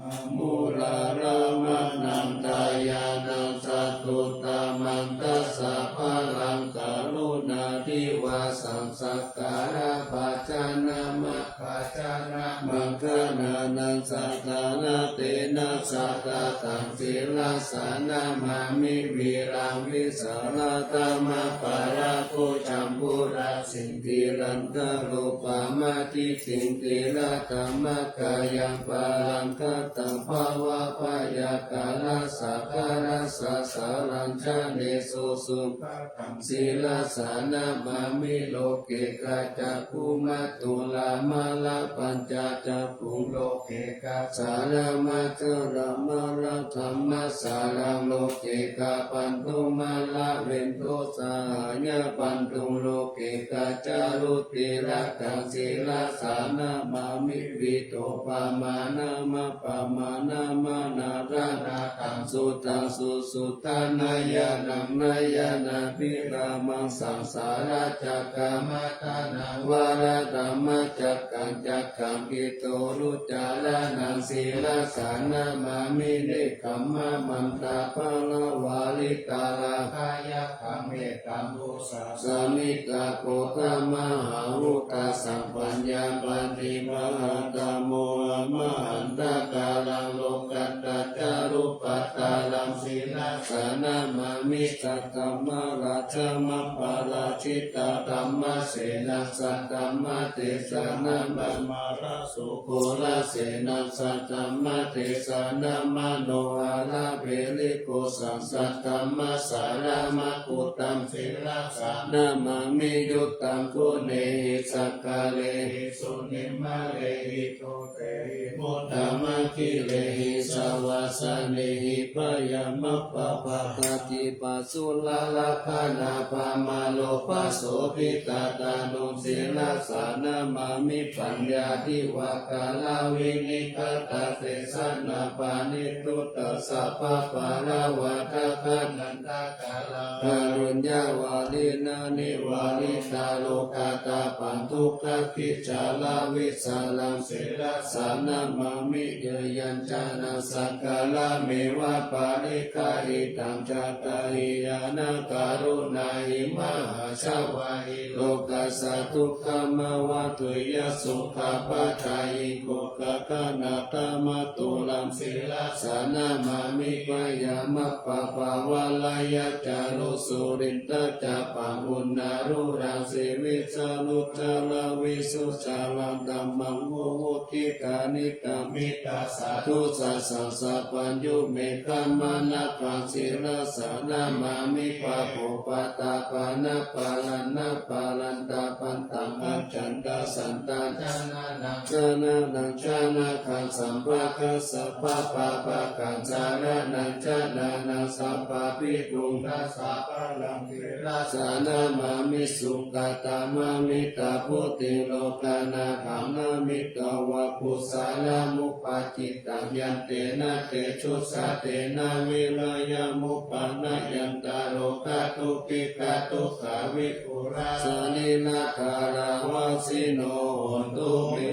Amūlārammaṇaṃ jhāyānaṃ satuttamaṃ dasabalaṃ karuṇādi vāsaṃ sakkārabhājanamabhājanamaṅgalānaṃ sādhanaṃ, tena sabbataṃ sirasā namāmi vīraṃ vīsalādhammaparakujambulasiddhi rantarūpamatiddhiṃ therattamakkhayaṃ parantattha bhavabhayākālasakārassa sarañjanesusubbhataṃ sirasā namāmi. Loke kacakkhumā thulā mālā pañca cakkhuṃ loke gacchalammajjalamāraddhammasāraṃ loke gabbantu māraviṇḍusahāyabbataṃ loke gaccharucirakkhāṃ sirasā namāmi. Pītopamāṇamappamāṇamaṇāgaṃ anatthaṃ suddhaṃ susuddhaṃ nayanaṃ nayanabhirāmaṃ saṃsārachakkam āṭānavaraṃ dhammacakkaṃ cakkaṃ khiḍḍorucāraṇaṃ sirasā namāmi. Nekkhammamanthapālavarikālabhayakkhaṃ mettambusasamittaghoramahāvutasaṅpaññapaṭibāhaṃ tamohamahantakāraṃ lokattacārubhaddaraṃ sirasā namāmi. Saddhammarattamapparatitadhammasenaṃ saddhammadesanamāraṃ sukulasenaṃ saddhammatesanamanoharavelikosaṃ saddhammasāraṃ makkuthaṃ sirasā namāmi. Yuttaṃ guṇehi sakkārehi sunimmalehi dosehi muktamakhīlehi savāsanehi bhayamappamāpatti pāsūlallābhānāpamālobhasombhītatanaṃ sirasā namāmi. Paññādhivakaravinigatasenapaṇidhuta sabbapālavadakānantakāraṃ kāruññavaḍḍhena nivaritā lokatāpaṃ dukkhakhicchāravīsaraṃ sirasā namāmi. Yayañcanaṃ sakkarameva pariggāhitaṃ cantalikkhaṇa karuṇāhi mahāsavāhi lokassa dukkhamāva tuyya sukhapadayiṃ gokkhaganatamattulaṃ sirasā namāmi. Bhayamappamāpavarayaccālu surindacappaṃ uṇṇālūraṃ sīvisaruccharaṃ visuccharaṃ dhammaṃ mumukkhikanikkamitasādhusaccaṃ sabbaññumekkhamanāpaṃ sirasā namāmi. Pāpūpaṭṭhapāṇaparaṇapparantapantaṃ accantasantānacanaṃ janakānaṃ janakānaṃ janakānaṃ sambhāgaṃ sabbapāpakaṃ saraṇaṃ janānaṃ sabbabhikkhūnaṃ sabbaraṃ sirasā namāmi. Sukatamamiddhabhūtiṃ lokanaṭṭhaṃ namitvā kusalamuppakittaṃ yantena tejasā te naṃ virayaṃ upanayantaṃ rogādukkhidadukkhavigūḷhā sārīrikadhāravasino hontu me.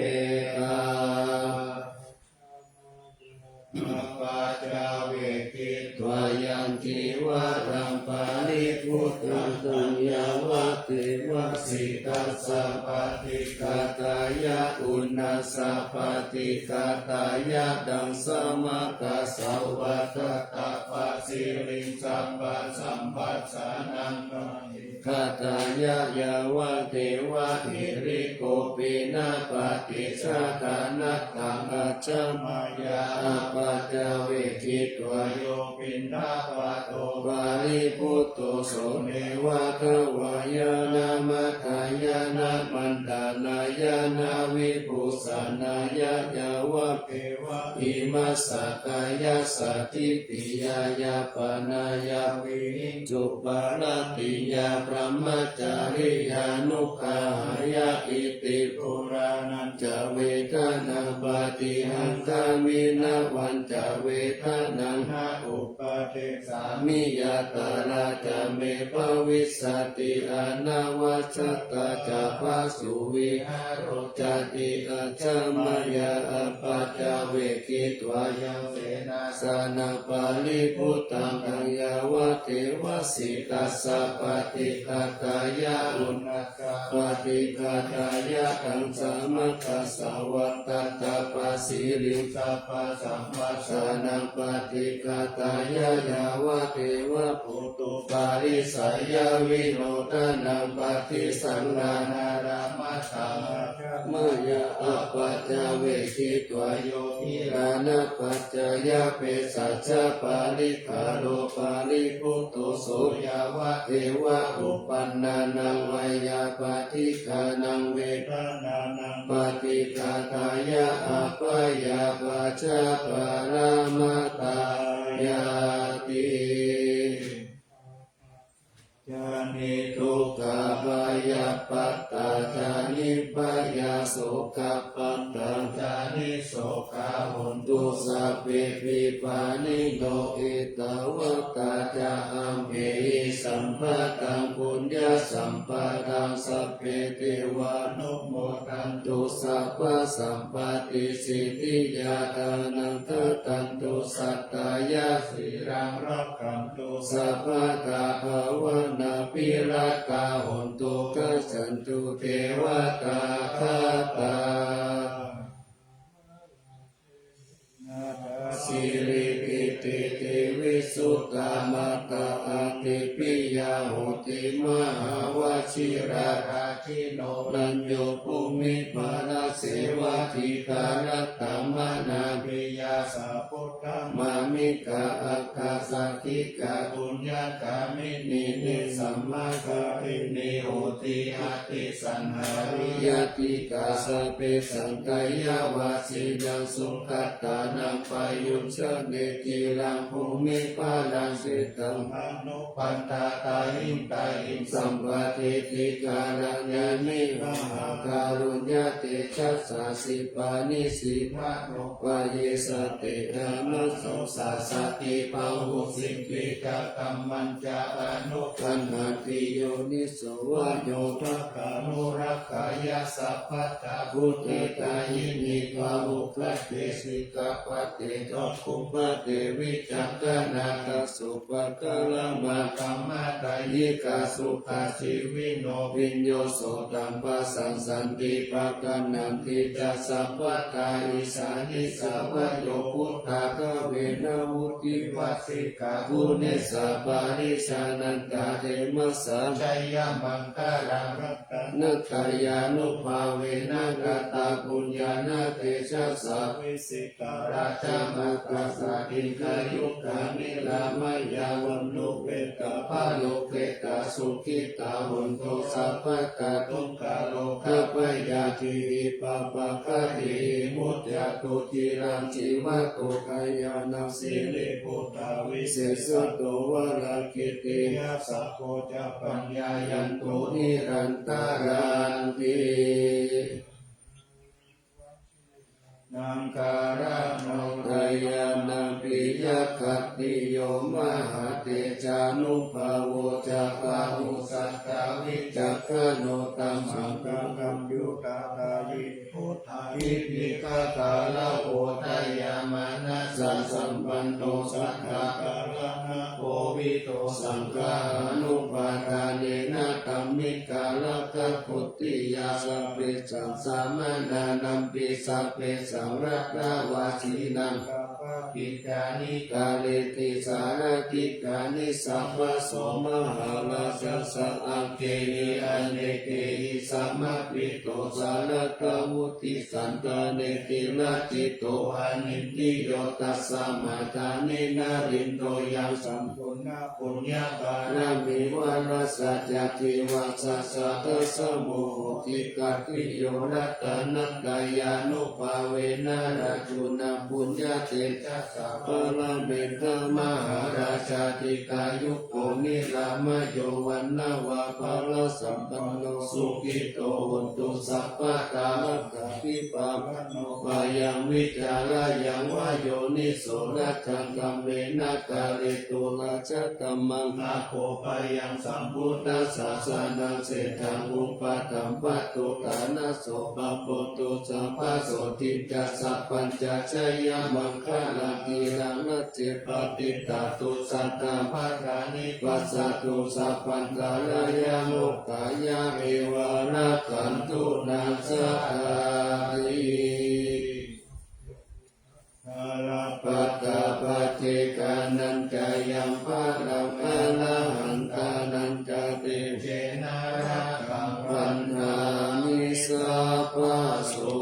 Pañcavekkhitvā yaṃ cīvaraṃ paribhuttaṃ taṃ yāvadeva sītassa paṭighātāya uṇhassa paṭighātāya ḍaṃsamakasavātātapasiriṃ sabbasamphassānaṃ paṭi ghātāya yāvadeva hirikopinapaṭicchādanatthaṃ ajja mayā apaccavekkhitvā yo piṇḍapāto paribhutto so neva davāya na madāya na maṇḍanāya na vibhūsanāya yāvadeva imassa kāyassa ṭhitiyā yāpanāya vihiṃsuparatiyā brahmacariyānuggahāya iti purāṇañca vedanaṃ paṭihaṅkhāmi navañca vedanaṃ na upa paṭisāmi, yātrā ca me bhavissati anavajjatā ca phāsuvihāro cāti. Ajja mayā apaccavekkhitvā yaṃ senāsanaṃ paribhuttaṃ, taṃ yāvadeva sītassa paṭighātāya, uṇhassa paṭighātāya, taṃ samaggassa vattaṭṭhapasiriṃ sabbasamphassānaṃ paṭighātāya, yāvadeva puthuparissayavinodanaṃ paṭisaṅghaṇārāmatthaṃ. Ajja mayā apaccavekkhitvā yo gilānapaccayabhesajjaparikkhāro paribhutto, so yāvadeva uppannānaṃ veyyābādhikānaṃ vedanānaṃ paṭighātāya, abyāpajjhaparamatāyāti. Jāni dukkhappattā ca nibbhayā, sokappattā ca nissokā hontu sabbepi pāṇino. Ettāvatā ca amhehi sambhataṃ puññasampadaṃ, sabbe devānumodantu sabbasampattisiddhiyā. Dānaṃ dadantu saddhāya, sīlaṃ rakkhantu sabbadā, bhāvanābhiratā hontu, gacchantu devatāgatā. Sirikittete visuddhā, mātā ādi piyā hoti, mahāvajirārājino, rañño bhūmiparāsevā, dhītarattamānā piyā, saputtā māmikā, aggāsakhikā, puññagāminī, nesamāgāminī honti, aṭṭhī saṇhāriyattikā. Sabbesaṃ dayāvajjinaṃ, sugatānaṃ pāyuñca, netiyaṃ bhūmiparāsitaṃ, anupaṭṭhātahiṃ tahiṃ, sampāditvā kāraññāni, mahākāruññatejasā, khippāni khippanupāyesā, te āmantho sāsati bahuṃ, siddhiṃ ca kammañca, anuggaṇhanti yoniso. Vāyo bhaddamūlakkhaṇā, sabbattha bhūtagāyinī, bāhugaje sikkhāpade, cakkhumatā vicakkhaṇā, dasupākāramataṃ, matthāyikā sukhajīvino, bhiyyo sotappasaṃ santi, paggaṇhanti ca sabbadā. Issā nisā vāyo, bhūtā kālena vuṭṭhī, vajjikā guṇesu, pārijānantaṃ khemasaṃ, jayamaṅgalaṃ. Ratanattayānubhāvena, katapuññānatejasā, vijitā rājamātā, sā dīghayugā niramāyā, vaṇṇuppetā balūpetā, sukhitā hontu sabbadā. Dukkharogabhayā, pāpaggatīhi, muccantu ciraṃ jīvantu, kyaṃ no siriputthā, visesato varāhagiti, yassago ca paññāyanto, nirantaranti. Naṅgarāno dayānaṃ, piyakhatiyo, mahātejānubhāvo, ca bāhussatthā vicakkhaṇo, tamsaṅkhātaṃ udatāyi, buddhā iddhigatā rāhubhayā, mānasā sampanno sattā, kālānātho vīto, saṅgahaṃ anupādānena, taṃ vikāraggaṃ buddhiyā. Sabbesaṃ samaṇānaṃ pi, sabbesaṃ ratavāsīnaṃ, sabbābhiññāni kareti, sārathikāni sabbaso, mahārājassa aṅgehi, anekehi samāhito, sārāgavutti santane, tirotthiyo anindriyo, tasmā dāni narindo yaṃ. Sampuṇṇapuññapāramī, vaṇṇasacca sīlassa, sāda samo hoti. Khattiyo ratanattayānubhāvena rājuna puññatejasā paramedhamāharājā dīghāyuko nirāmayo vaṇṇavanto balāsampanno sukhito hotu sabbadā. Laddhābhipālano bhayaṃ vicarāya vā yoniso laddhaṃ dhammena dhāretu rājadhammaṃ. Nāgo bhayaṃ sambuddhassa saraṇaṃ setaṃ upataṃ pattuttāna so pabodho sabbasotthi ca sabbaññā jayamaṅgalaṃ. Girañraje paṭiṭṭhātu sadā bhaddāni passatu sabbantarāyaṃ mokkhaṃ yāneva rakkhantu na santā ti. Balappattā paccekānañca yaṃ balaṃ arahantānañca tejena rakkhaṃ bandhāmi sabbaso.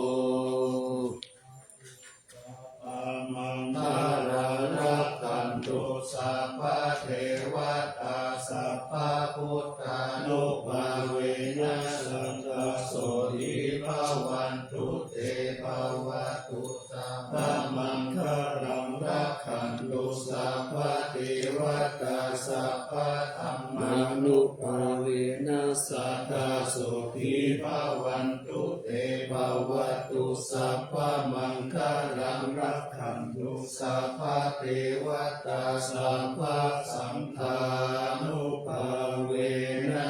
Sabbamaṅgalaṃ rakkhantu sabbadevatā sabbabuddhānubhāvena sadā sotthī bhavantu te. Bhavatu sabbamaṅgalaṃ rakkhantu sabbadevatā sabbadhammānubhāvena sadā sotthī bhavantu te. Bhavatu sabbamaṅgalaṃ rakkhantu sabbadevatā sabbasaṅghānubhāvena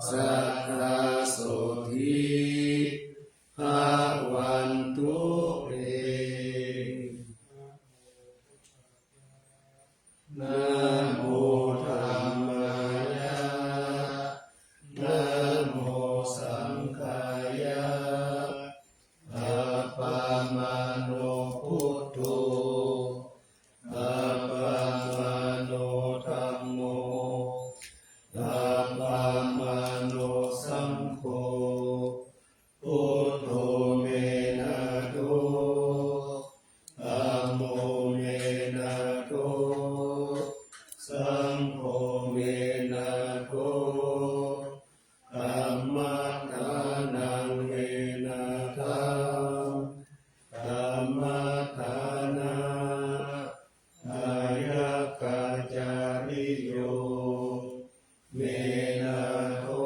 sadā sotthī bhavantu te. Namo dhammāya, namo saṅghāya. Appamāṇo buddho, appamāṇo dhammo, appamāṇo saṅgho. Buddho me nātho, dhammo me nātho, saṅgho me nātho. Dhammaddhānaṃ me nāthaṃ, dhammaddhāna nāyakācariyo me nātho,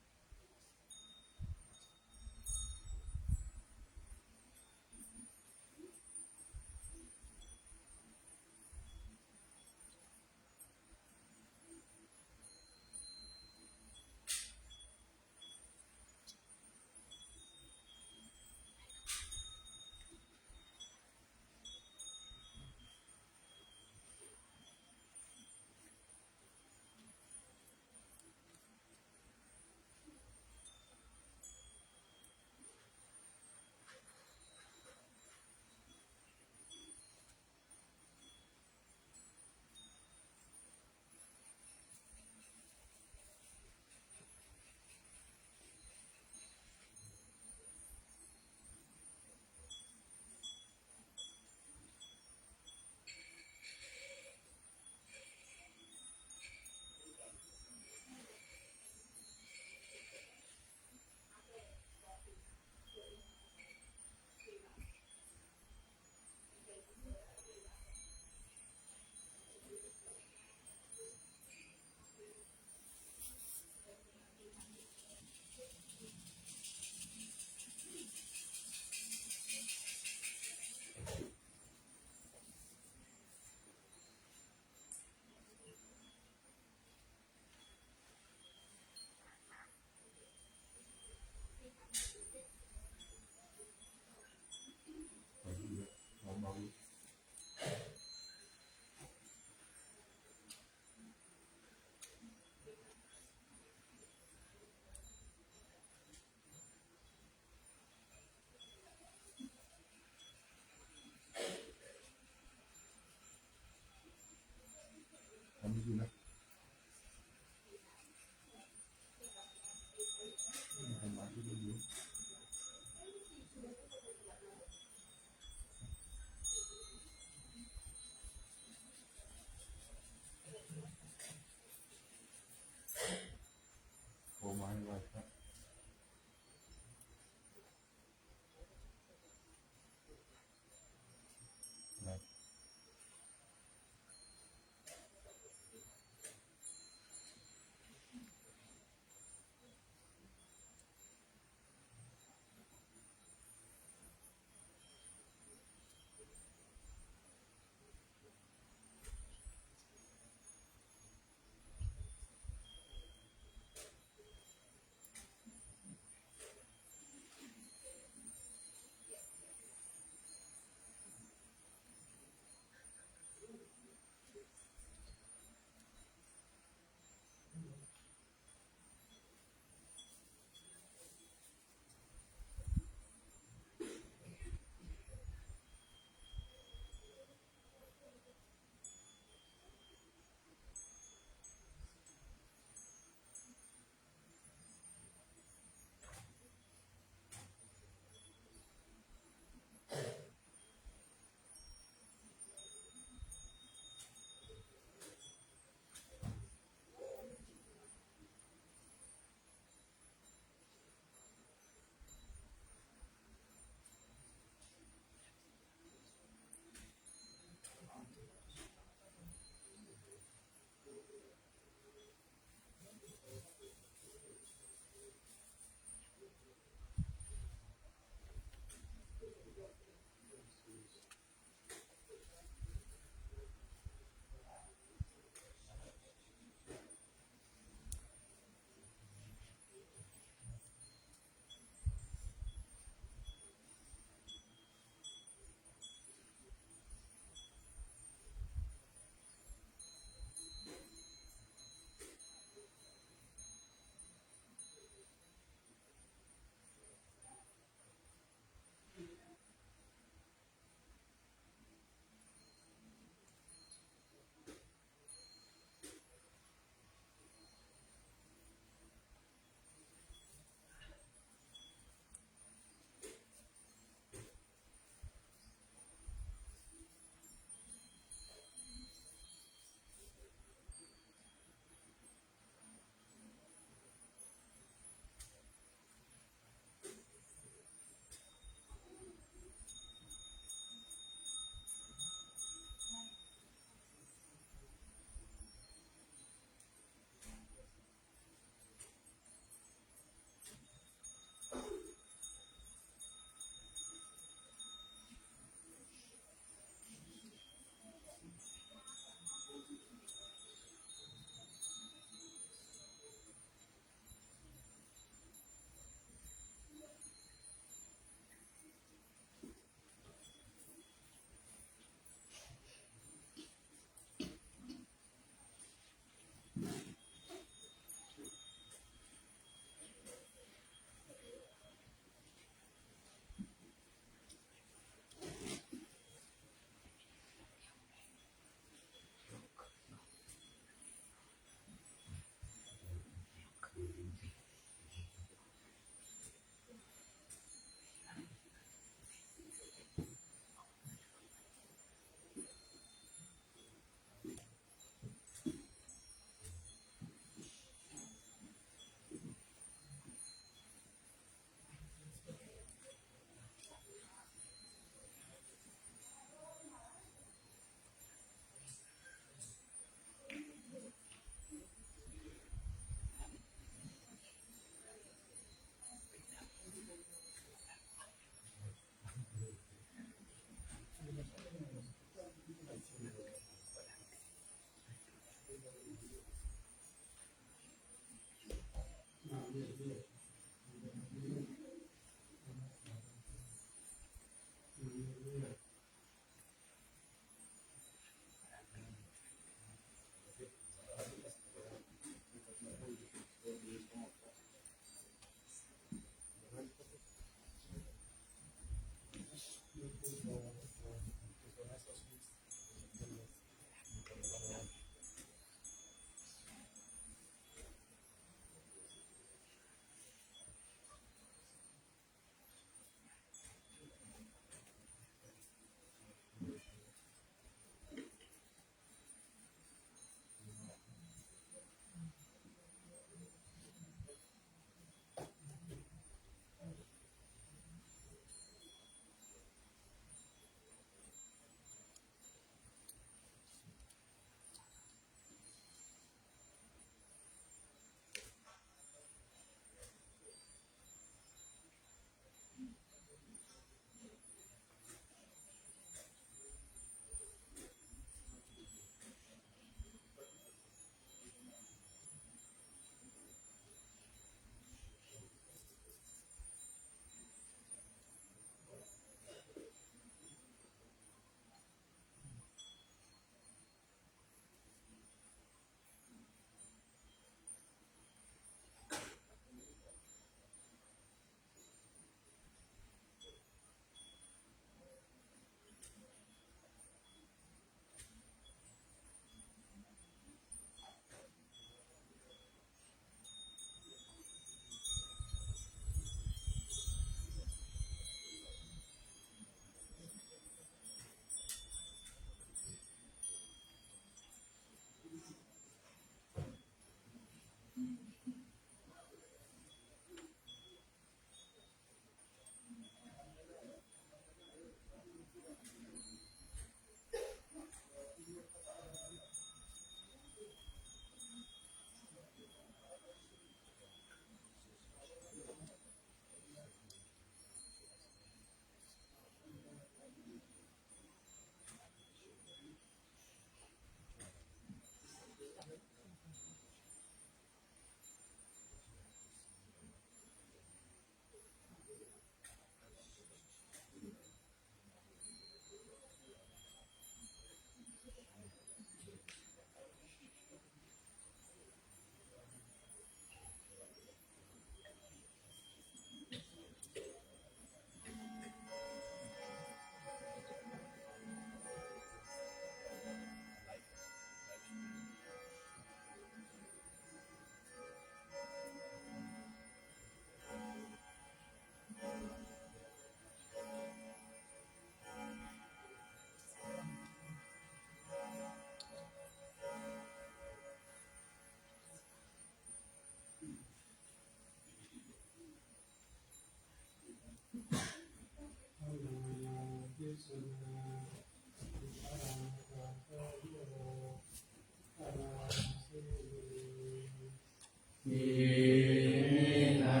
Iminā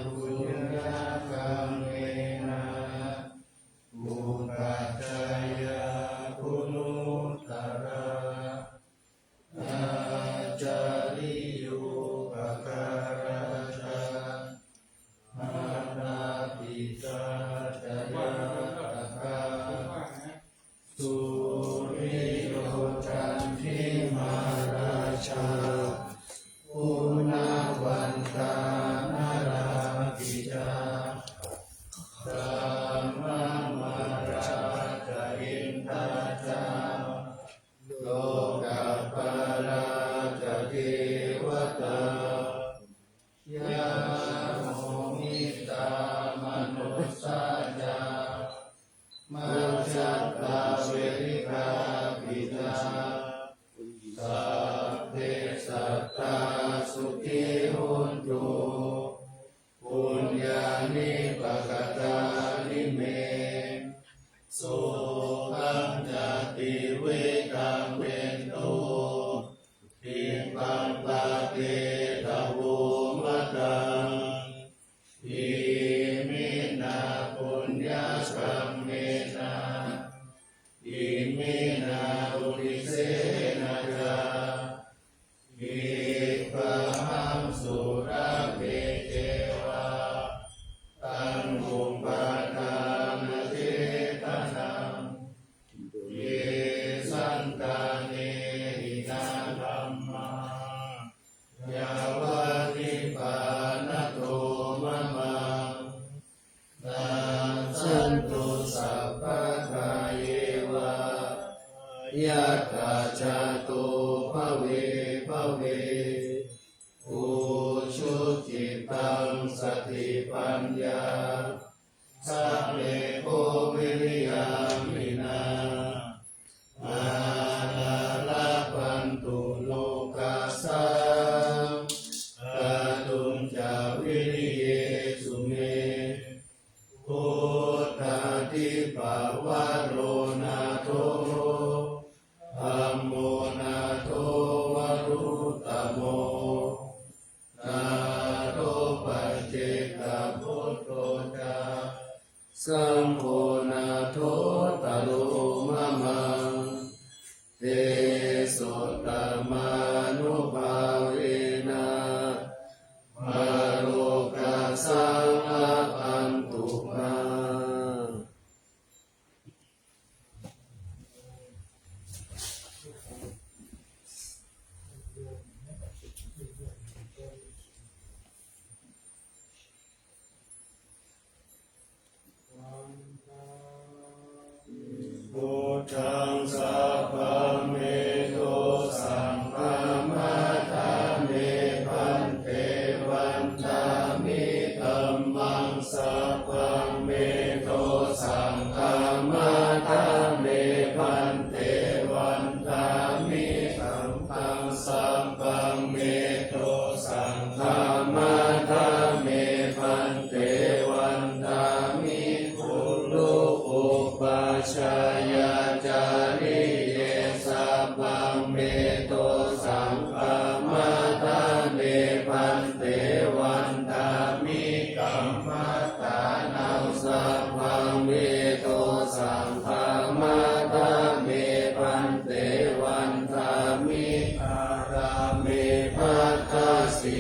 puññakammena upajjhāyā guṇuttarā, ācariyūpakārā ca mātā pitā ca ñātakā, suriyo candimā rājā guṇavantā narāpi ca, brahmamārā ca indā ca lokapālā ca devatā, yamo mittā manussā ca majjhattā verikāpi ca, sabbe sattā sukhī hontu, puññāni pakatāni me, sokhañca tividhaṃ dentu, khippaṃ pāpetha vo mataṃ. Iminā puññakammena, iminā uddisena ca, khippāhaṃ sulabhe ceva taṇhupādānachedanaṃ, ye santāne hinā dhammā yāva nibbānato mamaṃ, nassantu sabbadā yeva yattha jāto bhave bhave. Ujucittaṃ satipaññā sallekho viriyamhinā, mārā labhantu nokāsaṃ kātuñca viriyesu me. Buddhādhipavaro nātho, dhammo nātho varuttamo, nātho paccekabuddho ca, saṅgho nāthottaro mamaṃ. Tesottamānubhāvena mārokāsaṃ labhantu mā. Buddhaṃ sabbaṃ me dosaṃ khamatha me bhante, vandāmi dhammaṃ sabbaṃ me dosaṃ khamatha me bhante, vandāmi saṅghaṃ sabbaṃ me dosaṃ khamatha me bhante, vandāmi guruupajjhāyā cariye sabbaṃ me dosaṃ khamatha me bhante, vandāmi kammaṭṭhānaṃ sabbaṃ me dosaṃ khamatha me bhante, vandāmi ārāme bhaddasīmāyaṃ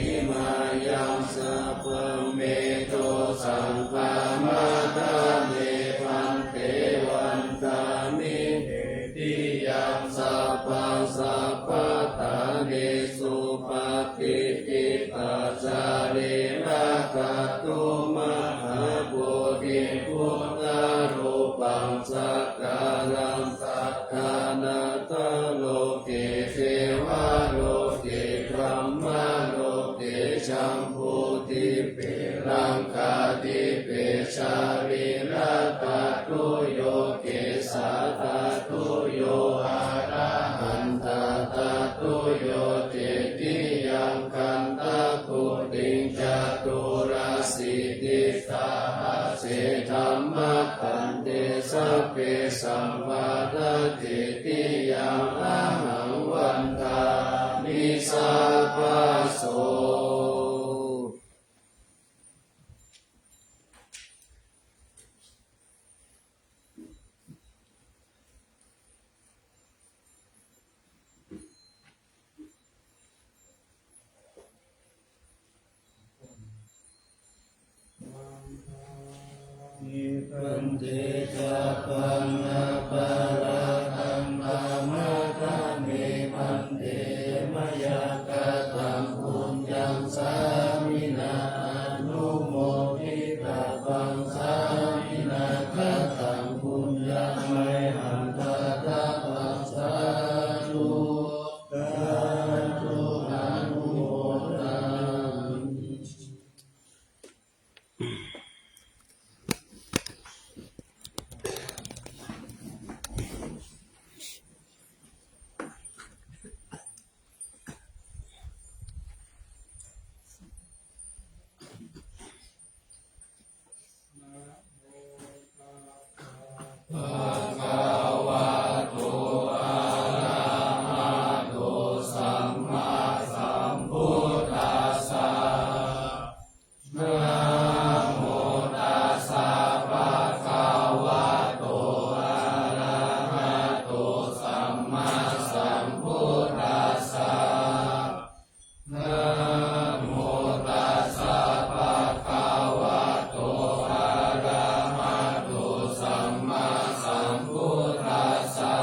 sabbaṃ me dosaṃ khamatha me bhante, vandāmi cetiyaṃ sabbaṃ sabbaṭṭhāne supatiṭṭhitā sārīrakadhammaṃ mahabodhiṃ buddharūpaṃ sakkāraṃ satthā nātha loke devaloke brahmaloke jambudīpe laṅkādīpe sārīradhātuyo kesathātuyo arahantathātuyo cetiyaṃ gandhakuṭiṃ caturāsītisahassidhammakkhandhe sabbe samvāraṃ cetiyaṃ ahaṃ vandāmi sabbaso. Te cāpaṃ aparādhaṃ khamatha me bhante, mayā kataṃ puññaṃ sāminā anumoditabbaṃ, sāminā kataṃ puññaṃ mayhaṃ dātabbaṃ, sādhu sādhu anumodāmi. Bhagavato arahato sammāsambuddhassa. Namo tassa bhagavato arahato sammāsambuddhassa. Namo tassa bhagavato arahato sammāsambuddhassa.